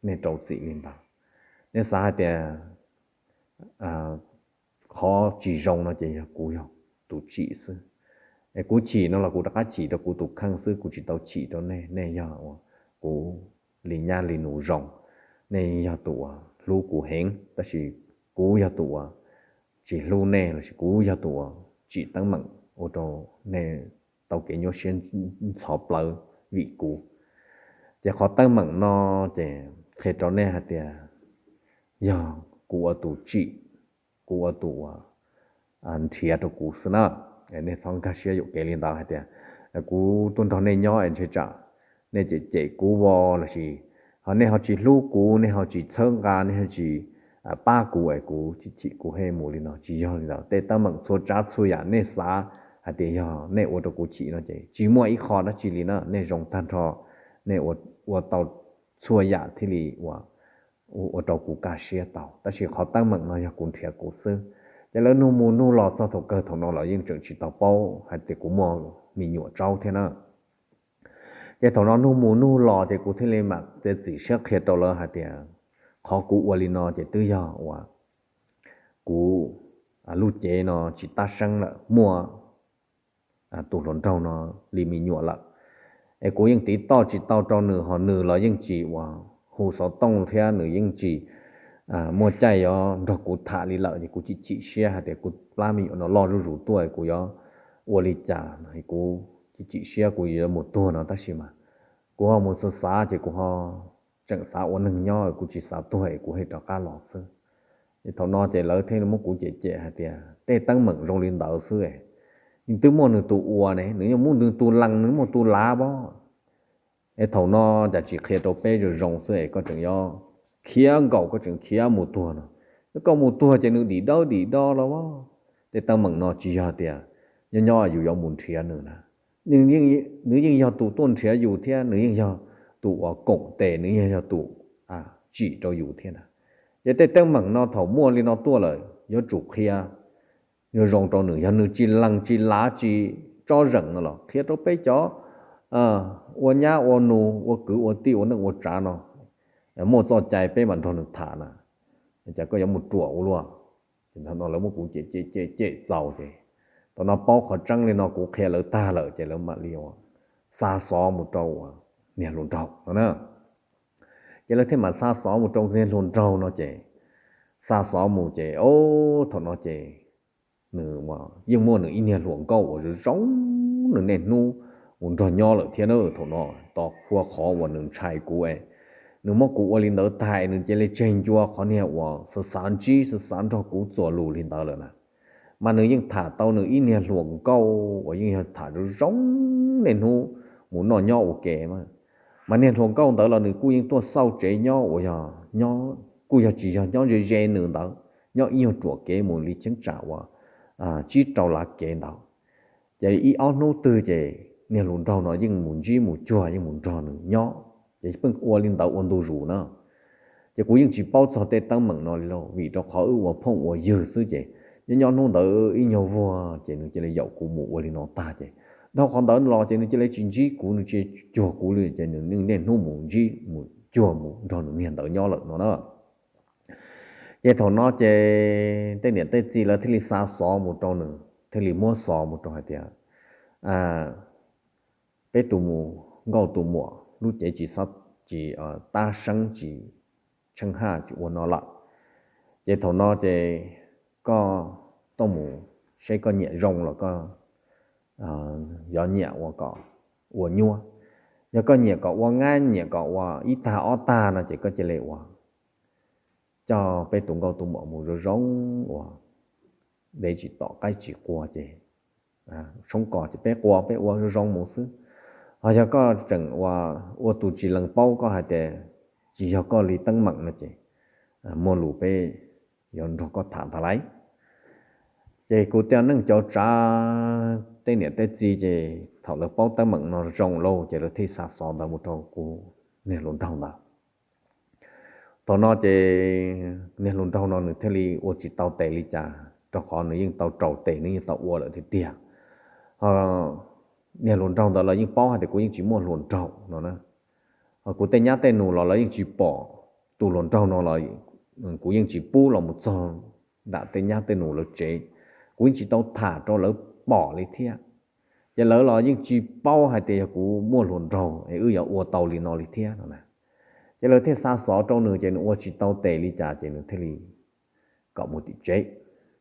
nej rau txim li ntawd. Nej xav hais tias qhov tsis zoo no ces yog kuv yog tus chim xwb. Es kuv chim no los kuv rov qab chim rau kuv tus kheej xwb, kuv tsis tau chim rau nej. Nej yog ua kuv li nyab li nus zoo, nej yog tus uas hlub kuv heev, tab sis kuv yog tus uas tsis hlub nej, los sis kuv yog tus uas tsim teeb meem ua rau nej tau kev nyuaj siab ntxhov plawv vim kuv. Ces qhov teeb meem no ces qhia rau nej hais tias yog kuv ua tus tsim, kuv ua tus uas nrhiav rau kuv xwb na. Nej txhob nkag siab yuam kev li ntawd hais tias kuv tuaj nrog nej nyob es ntshe tsam nej cem cem kuv vos, los sis ho nej ho tsis hlub kuv, nej ho tsis txhawb nqa, nej ho tsis pab kuv es kuv chim chim kuv thiaj mus li no. Tsis yog li ntawd, tej teeb meem txhua tsav txhua yam nej xav hais tias yog nej ua rau kuv chim no ces tsis muaj ib qho dab tsi li na. Nej zoo tag nrho, nej ua tau txhua yam thiaj li ua rau kuv kaj siab tau, tab sis qhov teeb meem no yog kuv nrhiav kuv xwb. Ces lawv nug mus nug los txog thaum kawg thaum no los yeej tseem tsis tau paub hais tias kuv muaj me nyuam tsaub thiab na. Ces thaum no nug mus nug los ces kuv thiaj li mam txiav txim siab qhia rau lawv hais tias qhov kuv ua li no ces twb yog uas kuv lub cev no tsis tab seeb lawm, muaj tus hluas nraug no li me nyuam lawm. Es kuv yeej tiv toj tsis tau rau nws, ho nws los yeej tsis uas hu xov tooj thiab nws yeej tsis muaj caij yuav nrog kuv tham li lawm. Ces kuv chim chim siab hais tias kuv plab me nyuam no loj zuj zus tuaj kuv yuav ua li cas, kuv chim chim siab kuv yuav mus tuag no, tab sis mas kuv ho mus xav xav ces kuv ho tseem xav ua neeg nyob, kuv tsis xav tuag es kuv thiaj rov qab los xwb. Ces thaum no ces lawv thiaj muab kuv cem cem hais tias tej teeb meem zoo li ntawd xwb, nws twb muaj nws tus ua ne, nws yeej muaj nws tus lees, nws muaj tus lav pob. Es thaum no cas tsis qhia rau peb zoo zoo xwb es koj tseem yuav khiav nkaum, koj tseem khiav mus tuag no. Koj mus tuag ces nws dim dawb dim do los pob. Tej teeb meem no tsis yog tias nyob nyob yus yuav mus nrhiav nws na. Nws yeej yog tus tuaj nrhiav yus thiab nws yeej yog tus uas koom tes, nws yeej yog tus tsim rau yus thiab na. Ces tej teeb meem no thaum muaj li no tuaj lawm yuav tsum qhia, yuav zoo rau nws. Yog nws tsis lees tsis lav tsis tsob zeem no los qhia rau peb cov ua nyab ua nus ua kwv ua tij ua neej ua tsav no muaj txoj cai peb mam nrog nws tham na. Cas koj yuav mus ruam ua luaj. Ces thaum no lawv muab kuv cem cem cem cem txaus ces thaum no paub qhov tseeb li no kuv qhia lawv tag lawm ces lawv mam li xa xov mus rau niag hluas nraug no na. Ces lawv thiaj mam xa xov mus rau niag hluas nraug no ces xa xov mus ces o, thaum no ces nws yeej muaj nws ib niag hluas nkauj uas zoo zoo, nws niaj hnub mus nrog nyob lawm thiab na. Thaum no tos qhua qhov uas nws ntshai kuv es nws muab kuv ua li ntawd tag es nws cia li tseg ncua qhov niag uas xav xav ntsib xav xav nrog kuv txuas lus li ntawd lawm na. Mas nws yeej tham tau nws ib niag hluas nkauj uas yeej yog tham zoo zoo, niaj hnub mus noj nyob ua ke mas. Mas niag hluas nkauj ntawd los nws kuj yeej tuaj xauj tsev nyob uas yog nyob kuj yog tsis yog nyob ze ze nws ntawd, nyob ib nyuag ruam kev mus li cheeb tsam uas tsib rau lav kev ntawd. Ces ib ob hnub twg ces niag hluas nraug no yeej mus ntsib mus cuag yeej mus nrog nws nyob, ces pheej ua li ntawd ua ntu zus na. Ces kuv yeej tsis paub txog tej teeb meem no li lauj, vim rau qhov wb ua phooj ua ywg xwb ces nyob nyob hnub ntawd ib nyuag vuag ces nws cia li yaum kuv mus ua li no tag ces dhau qhov ntawd los ces nws cia li tsis ntsib kuv, nws tsis cuag kuv li ces nws niaj hnub mus ntsib mus cuag mus nrog nws niag ntawd nyob lawm no na. Ces thaum no ces tej niam tej txiv lawv thiaj li xa xov mus rau nws, thiaj li muab xov mus rau hais tias peb tus mus nkauj tus muam lub cev tsis, tsis tab seeb tsis tsheej haj tsis ua no lawm. Ces thaum no ces koj tuaj mus seb koj nyiam zoo los koj yuav nyiam ua kom ua nyuab. Yog koj nyiam kom ua nyab, nyiam kom ua ib tag ob tag no ces koj cia li ua, coj peb tus nkauj tus muam mus zoo zoo ua, dev tsis tom qaib tsis qua ces tshoob kos ces peb qua peb ua zoo zoo mus xwb. Ho yog koj tseem ua, ua tus tsis lees paub, koj hais tias tsis yog koj li teeb meem no ces muaj lus peb yuav nrog koj tham ntag lauj. Ces kuv tej neej cov tsav, tej niam tej txiv ces thaum lawv paub teeb meem no zoo lauj ces lawv thiaj xa xov ntawd mus rau kuv niag hluas nraug ntawd. Thaum no ces niag hluas nraug no nws thiaj li ua tsis tau tes li cas, rau qhov nws yeej tau raus tes, nws yeej tau ua lawm tiag tiag. Niag hluas nraug ntawd los yeej paub hais tias kuv yeej tsis muaj hluas nraug no na. Ho kuv tej nyab tej nus los lawv yeej tsis pom tus hluas nraug no los, kuv yeej tsis pub los mus txog nram tej nyab tej nus lawv tsev, kuv yeej tsis tau tham rau lawv pom li thiab. Ces lawv los yeej tsis paub hais tias yog kuv muaj hluas nraug es wb yuav ua tau li no li thiab no na. Ces lawv thiaj xa xov rau nws ces nws ua tsis tau tes li cas ces nws thiaj li kom mus tim tsev.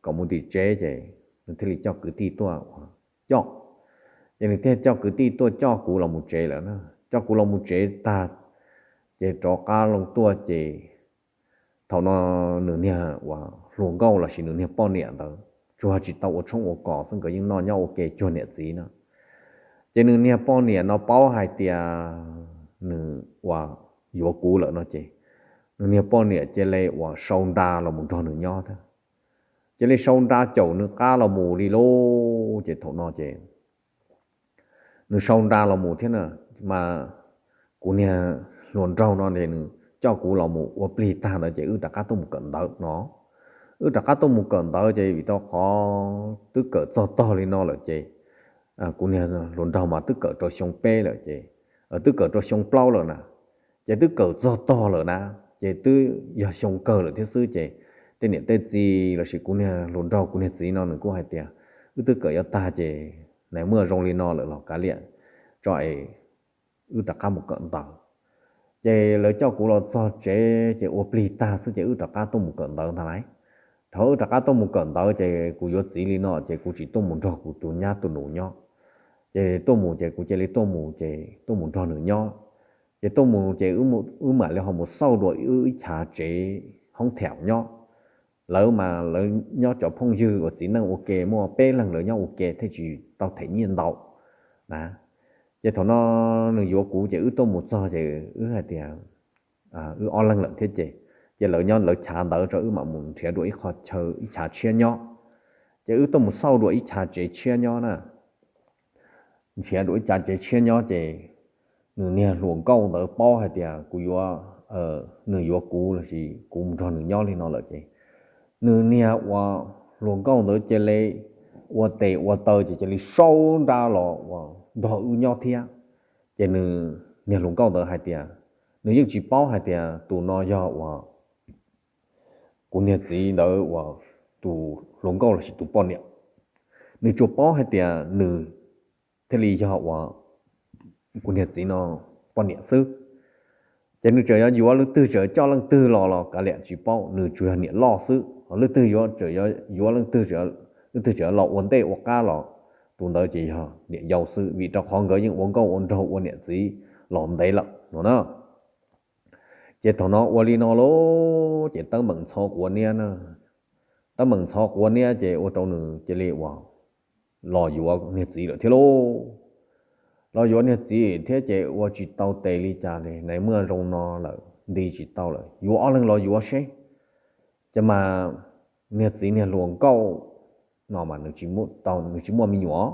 Kom mus tim tsev ces nws thiaj li coj kwv tij tuaj coj. Ces nws thiaj coj kwv tij tuaj coj kuv los mus tsev lawm na. Coj kuv los mus tsev tag ces rov qab loo tuaj ces thaum no nws niag uas hluas nkauj lossis nws niag poj niam ntawd tsuas tsis tau ua tshoob ua kos xwb, nkawd yeej noj nyob ua ke cuag niam txiv no. Ces nws niag poj niam no paub hais tias nws uas yuav kuv lawm no ces nws niag poj niam cia li uas sau nra los mus nrog nws nyob thiab. Cia li sau nra caum nws qab los mus li lauj. Ces thaum no ces nws sau nra los mus thiab na, mas kuv niag hluas nraug no ces nws coj kuv los mus ua plig tag ntawd ces wb rov qab tuaj mus kawm ntawv no. Wb rov qab tuaj mus kawm ntawv ces vim rau qhov twb kawm txog tog li no lawm ces kuv niag hluas nraug mas twb kawm rau xyoo peb lawm ces, twb kawm rau xyoo plaub lawm na, ces twb kawm txog tog lawm na, ces twb yog xyoo kawg lawm thiab xwb ces tej niam tej txiv lossis kuv niag hluas nraug kuv niag txiv no nws kuj hais tias wb twb kawm yuav tag ces nais muaj zoo li no lawm los kav liam tso es wb rov qab mus kawm ntawv. Ces lawv coj kuv los txog tsev ces ua plig tag xwb ces wb rov qab tuaj mus kawm ntawv ntag lauj. Thaum wb rov qab tuaj mus kawm ntawv ces kuv yuav txiv li no ces kuv tsis tuaj mus nrog kuv tus nyab tus nus nyob. Ces tuaj mus ces kuv cia li tuaj mus ces tuaj mus nrog nws nyob. Ces tuaj mus ces wb mam li ho mus xauj dua wb ib chav tsev hoob theem nyob. Lawv mas lawv nyob cov phooj ywg uas txiv neej ua ke muaj peb leeg lawv nyob ua ke thiaj tsis tau them nyiaj ntau na. Ces thaum no nws yuav kuv ces wb tuaj mus txog ces wb hais tias wb ob leeg lawm thiab ces, ces lawv nyob lawv chav ntawd rau wb mam mus nrhiav dua ib qho chaw ib chav tshiab nyob. Ces wb tuaj mus xauj dua ib chav tsev tshiab nyob na. Nrhiav dua ib chav tsev tshiab nyob ces nws niag hluas nkauj ntawd paub hais tias kuv yuav, nws yuav kuv lossis kuv mus nrog nws nyob li no lawm ces nws niag uas hluas nkauj ntawd cia li ua tes ua taw ces cia li sau nra los uas nrog wb nyob thiab. Ces nws niag hluas nkauj ntawd hais tias nws yeej tsis paub hais tias tus no yog uas kuv niag txiv ntawd uas tus hluas nkauj lossis tus poj niam. Nws tsuas paub hais tias nws thiaj li yog uas kuv niag txiv no poj niam xwb. Ces nws tseem yuav yuav leej twg, tseem coj leej twg los los kav liam tsis paub, nws tsuas yog niam loj xwb. Ho leej twg yuav, tseem yuav leej twg, leej twg tseem los ua ntej ua qab los tus ntawd ces yog niam yau xwb, vim rau qhov nkawd yeej ua nkauj ua nraug ua niam txiv los ntev lawm no na. Ces thaum no ua li no lauj, ces teeb meem ntxhov quav niab na. Teeb meem ntxhov quav niab ces ua rau nws cia li uas los yuav niag txiv lawm thiab lauj. Los yuav niag txiv thiab ces ua tsis tau tes li cas li, nais muaj zoo no lawm nti tsis tau lawm, yuav ob leeg los yuav seb. Ces mas niag txiv niag hluas nkauj no mas nws tsis muaj me nyuam,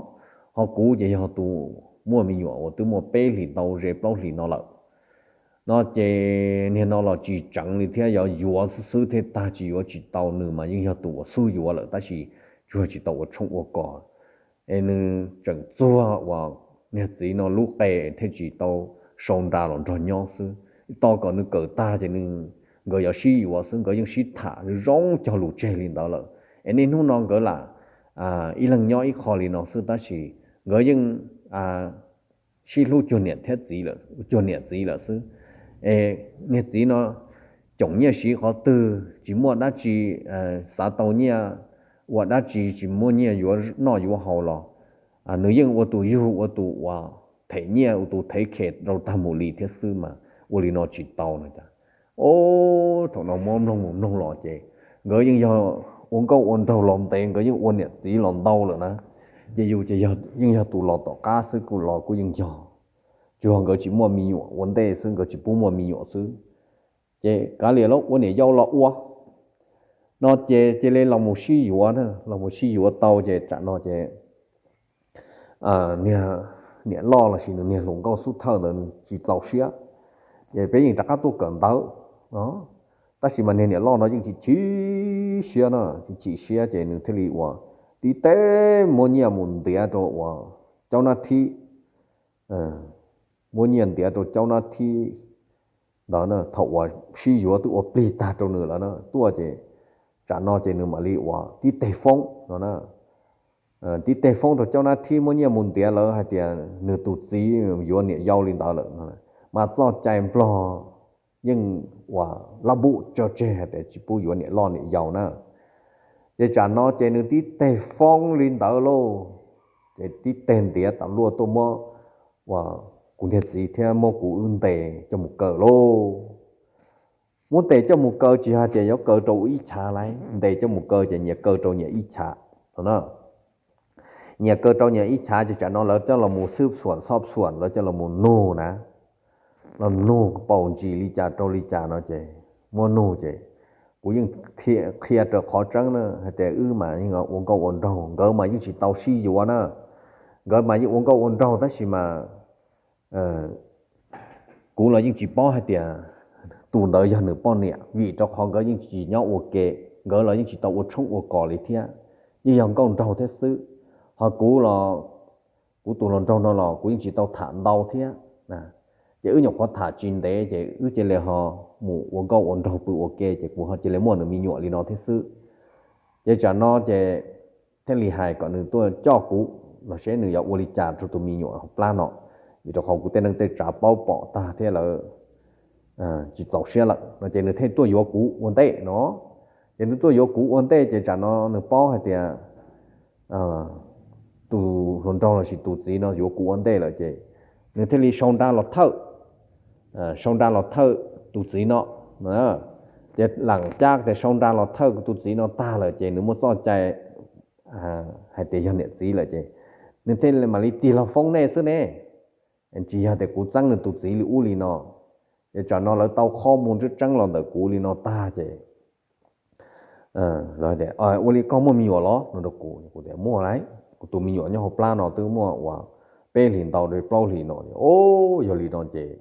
ho kuv ces yog tus muaj me nyuam uas twb muaj peb hlis ntau ze plaub hlis no lawm. No ces niag no los tsis tseev li thiab, yuav yuav xwb xwb thiaj tag, tsis yuav tsis tau, nws mas yeej yog tus uas xub yuav lawm tab sis tsuas tsis tau ua tshoob ua kos. Es nws tseem txuag uas niag txiv no lub qe thiaj tsis tau sau nra los nrog nyob xwb. Tos kom nws kawm tag ces nkawd yuav sib yuav xwb, nkawd yeej sib tham zoo cog lus tseg li ntawd lawm. Es niaj hnub no nkawd lam ib leeg nyob ib qho li no xwb tab sis nkawd yeej sib hlub cuag niam thiab txiv, cuag niam txiv lawm xwb. Es niag txiv no coom nyiaj siv qhov twg, tsis muaj dab tsi, xav tau nyiaj ua dab tsi, tsis muaj nyiaj yuav noj yuav haus los nws yeej ua tus yug ua tus uas them nyiaj ua tus thev khes rau tag mus li thiab xwb mas ua li no tsis tau no cas. Ob, thaum no muab mloog mus mloog los ces nkawd yeej yog ua nkauj ua nraug los ntev, nkawd yeej ua niam txiv los ntau lawm na. Ces yus ces yeej yog tus los tom qab xwb, kuj los kuj yeej yog, tsuas nkawd tsis muaj me nyuam ua ntej xwb, nkawd tsis pub muaj me nyuam xwb. Ces kav liam los ua niam yau los ua no ces cia li los mus sib yuav, los mus sib yuav tau ces tsam no ces niam loj lossis nws niag hluas nkauj xub thawj ntawd tsis txaus siab, ces peb yeej rov qab tuaj kawm ntawv no. Tab sis mas niag niam loj no yeej tsis chim siab no, tsis chim siab ces nws thiaj li uas tib teg muab nyiaj mus ntiav rau uas caub nab thib, muab nyiaj ntiav rau caub nab thib ntawd na. Thaum uas sib yuav twb ua plig tag rau nws lawm na, tuaj ces tsam no ces nws mam li uas tib teg foob no na, tib teg foob rau caub nab thib muab nyiaj mus ntiav lawv hais tias nws tus txiv yuav niam yau li ntawd lawm no. Mas txoj cai nplog yeej uas lab npuj tso tseg hais tias tsis pub yuav niam loj niam yau na. Ces tsam no ces nws tib teg foob li ntawd lauj, ces tib teg ntiav tas luaj tuaj muab uas kuv niag txiv thiab muab kuv wb ntes coj mus kaw lauj. Muab ntes coj mus kaw tsis yog tias yuav kaw rau ib chav lauj, ntes coj mus kaw ces nyias kaw rau nyias ib chav no na. Nyias kaw rau nyias ib chav ces tsam no lawv coj los mus xwb xuam xob xuam, lawv coj los mus nug na, los nug paus ntsis li cas rau li cas no ces muab nug ces kuv yeej qhia raws qhov tseeb na hais tias wb mas yeej ua nkauj ua nraug, nkawd mas yeej tsis tau sib yuav na. Nkawd mas yeej ua nkauj ua nraug tab sis mas kuv los yeej tsis paub hais tias tus ntawd yog nws poj niam, vim rau qhov nkawd yeej tsis nyob ua ke, nkawd los yeej tsis tau ua tshoob ua kos li thiab, yeej yog nkauj nraug thiab xwb. Ho kuv los, kuv tus hluas nraug no los kuv yeej tsis tau tham ntau thiab. Ces wb nyuam qhuav tham tsis ntev ces wb cia li ho mus ua nkauj ua nraug pw ua ke ces kuv ho cia li muaj nws me nyuam li no thiab xwb. Ces tsam no ces thiaj li hais kom nws tuaj coj kuv los seb nws yuav ua li cas rau tus me nyuam hauv plab no, vim rau qhov kuv tej neej tej tsav paub pom tag thiab lawv tsis txaus siab lawm no ces nws thiaj tuaj yuav kuv ua ntej no. Ces nws tuaj yuav kuv ua ntej ces tsam no nws paub hais tias tus hluas nraug lossis tus txiv no yuav kuv ua ntej lawm ces nws thiaj li sau nra los thawj, sau nra los thawj tus txiv no. Ces lam cab tias sau nra los thawj tus txiv no tag lawm ces nws muaj txoj cai hais tias yog niam txiv lawm ces nws thiaj mam li tig los foob nej xwb ne, tsis yog tias kuv txeeb nws tus txiv li ub li no. Ces tsam no lawv tau qhov muag tseeb tseeb los ntawm kuv li no tag ces ua li koj muaj me nyuam los no rau kuv, kuv tias muaj lauj, kuv tus me nyuam nyob hauv plab no twb muaj uas peb hlis ntau rau plaub hlis no. O, yog li no ces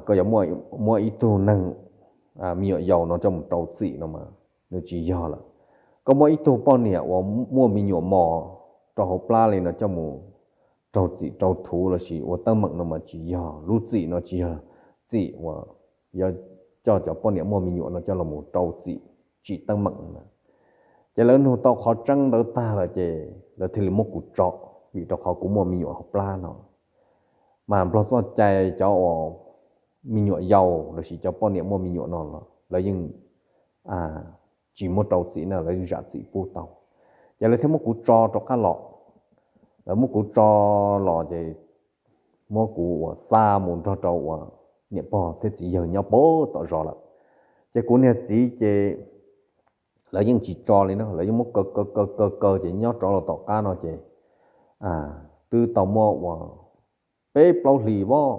koj yuav muab ib tug neeg me nyuam yaus no coj mus rau txim no mas nws tsis yog lawm. Koj muab ib tug poj niam uas muaj me nyuam mos rau hauv plab li no coj mus raug txim raug thuv lossis ua teeb meem no mas tsis yog. Lub txim no tsis yog txim uas yuav coj cov poj niam muaj me nyuam no coj los mus rau txim tsim teeb meem na. Ces lawv nug tau qhov tseeb ntawd tag lawm ces lawv thiaj li muab kuv tso, vim rau qhov kuv muaj me nyuam hauv plab no. Mas nplog txoj cai cov uas me nyuam yaus lossis cov poj niam muaj me nyuam no los lawv yeej tsis muab rau txim na, lawv yeej zam txim pub tau. Ces lawv thiaj muab kuv tso rov qab los. Lawv muab kuv tso los ces muab kuv uas xa mus nrog rau uas niam pog thiab txiv yawg nyob puag tom zos lawm. Ces kuv niag txiv ces lawv yeej tsis tso li no, lawv yeej muab kaw kaw kaw kaw kaw ces nyob rov los tom qab no ces twb tau muaj uas peb plaub hlis voj.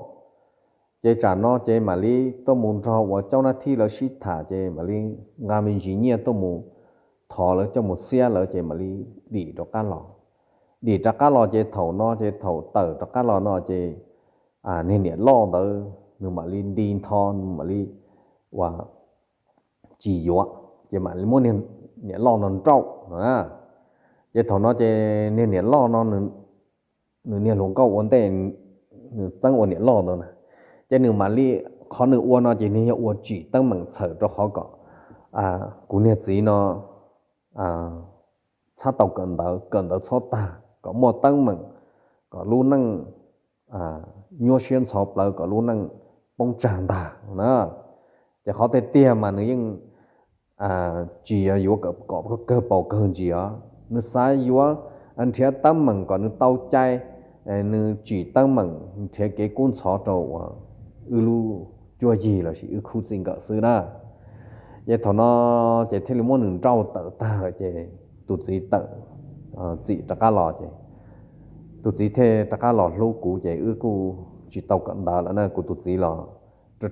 Ces tsam no ces mam li tuaj mus nrog uas caub nab thib lawv sib tham ces mam li nqa me ntsis nyiaj tuaj mus thov lawv coj mus xiab lawv ces mam li dim rov qab los. Dim rov qab los ces thaum no ces thaum tawm rov qab los no ces niag niam loj ntawd nws mam li nti ntho, nws mam li uas tsis yuav, ces mam li muab niam loj no nrauj no. Ces thaum no ces niag niam loj no nws niag hluas nkauj ua ntej, nws txeeb ua niam loj ntawd na, ces nws mam li, qhov nws ua no ces nws yog ua tsim teeb meem txhawm rau qhov kom kuv niag txiv no txhob tau kawm ntawv, kawm ntawv txhob tag kom muaj teeb meem, kom lub neej nyuaj siab ntxhov plawv, kom lub neej poob tsag ntag na. Ces qhov tiag tiag mas nws yeej tsis yog yuav kom kawg paus kawg ntsis os, nws xav yuav nrhiav teeb meem kom nws tau cai, nws tsim teeb meem nrhiav kev kub ntxhov rau uas wb lub cuab yig lossis wb khub txij nkawm xwb na. Ces thaum no ces thiaj li muab nws nrauj tawm tag lawm ces tus txiv tawm txim rov qab los ces tus txiv thiaj rov qab los hlub kuv ces wb kuj tsis tau kawm ntawv lawm na. Kuv tus txiv los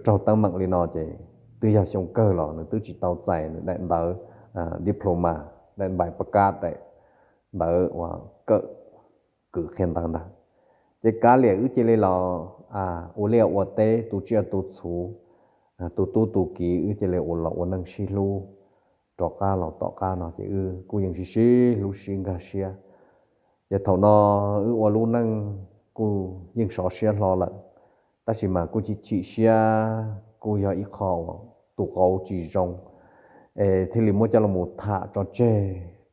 raug teeb meem li no ces twb yog xyoo kawg los nws twb tsis tau txais nws daim ntawv diploma, daim npaim pa kab, daim ntawv uas kawm kwv qhia ntawv ntag. Ces kav liam wb cia li los ua liaj ua teb tu tsiaj tu txhuv, tu tub tu kiv, wb cia li los ua neej sib hlub rov qab los tom qab no ces wb kuj yeej sib sib hlub sib nkag siab. Ces thaum no wb ua lub neej kuj yeej sov siab hlo lawm, tab sis mas kuj chim chim siab, kuj yog ib qho uas tus qauv tsis zoo, es thiaj li muab coj los tham tso tseg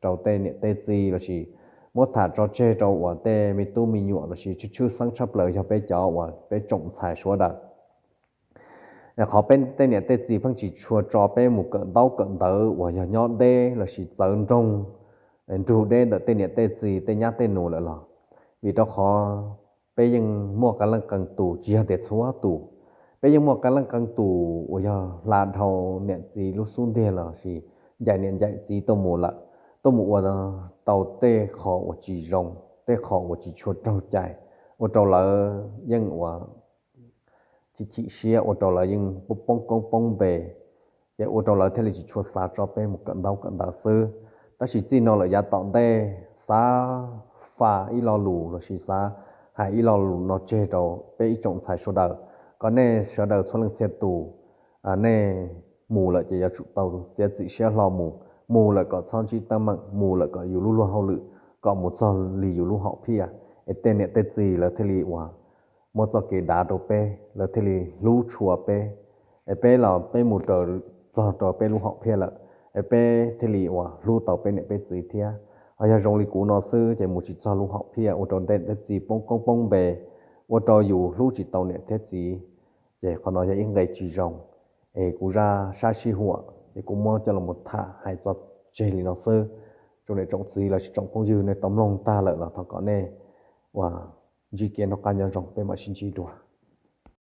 rau tej niam tej txiv lossis muab tham tso tseg rau uas tej me tub me nyuam lossis tshwj xeeb tshaj plaws yog peb cov uas peb tsoom ntxhais sawv daws. Qhov peb tej niam tej txiv pheej tsis tshua tso peb mus kawm ntaub kawm ntawv uas yog nyob deb lossis txawv nroog nrug deb ntawm tej niam tej txiv tej nyab tej nus lawm los vim rau qhov peb yeej muaj qee leej qee tus, tsis yog tias txhua tus, peb yeej muaj qee leej qee tus uas yog hla dhau niam txiv lub xub ntiag lossis ncaim niam ncaim txiv tuaj mus lawm, tuaj mus ua tau tej qho uas tsis zoo, tej qho uas tsis tshua raug cai, ua rau lawv yeej ua chim chim siab, ua rau lawv yeej poob koob poob npe, ces ua rau lawv thiaj li tsis tshua xav tso peb mus kawm ntaub kawm ntawv xwb. Tab sis txij no lawm yav tom ntej xav fa ib lo lus lossis xav hais ib lo lus no tseg rau peb ib tsoom ntxhais sawv daws, kom nej sawv daws txhua leej txhia tus nej mus lawm ces yuav tsum tau txiav txim siab hlo mus, mus lawm kom txhob ntsib teeb meem, mus lawm kom yus lub luag hauj lwm kom mus txog li yus lub hom phiaj, es tej niam tej txiv lawv thiaj li uas muab txoj kev dav rau peb, lawv thiaj li hlub tshua peb, es peb los peb mus raws txog rau peb lub hom phiaj lawm, es peb thiaj li uas hlub tau peb niam peb txiv thiab. Ho yog zoo li kuv no xwb ces mus tsis txog lub hom phiaj, ua rau tej txiv poob koob poob npe, ua rau yus hlub tsis tau niam thiab txiv, ces qhov no yog ib nqe tsis zoo. Es kuv zaj sab sij huam ces kuv muab coj los tham hais txog tseg li no xwb. Tsoom niam tsoom txiv lossis tsoom phooj ywg nej tau mloog tag lawm los thov kom nej uas ntsib kev noj qab nyob zoo, peb mam sib ntsib dua.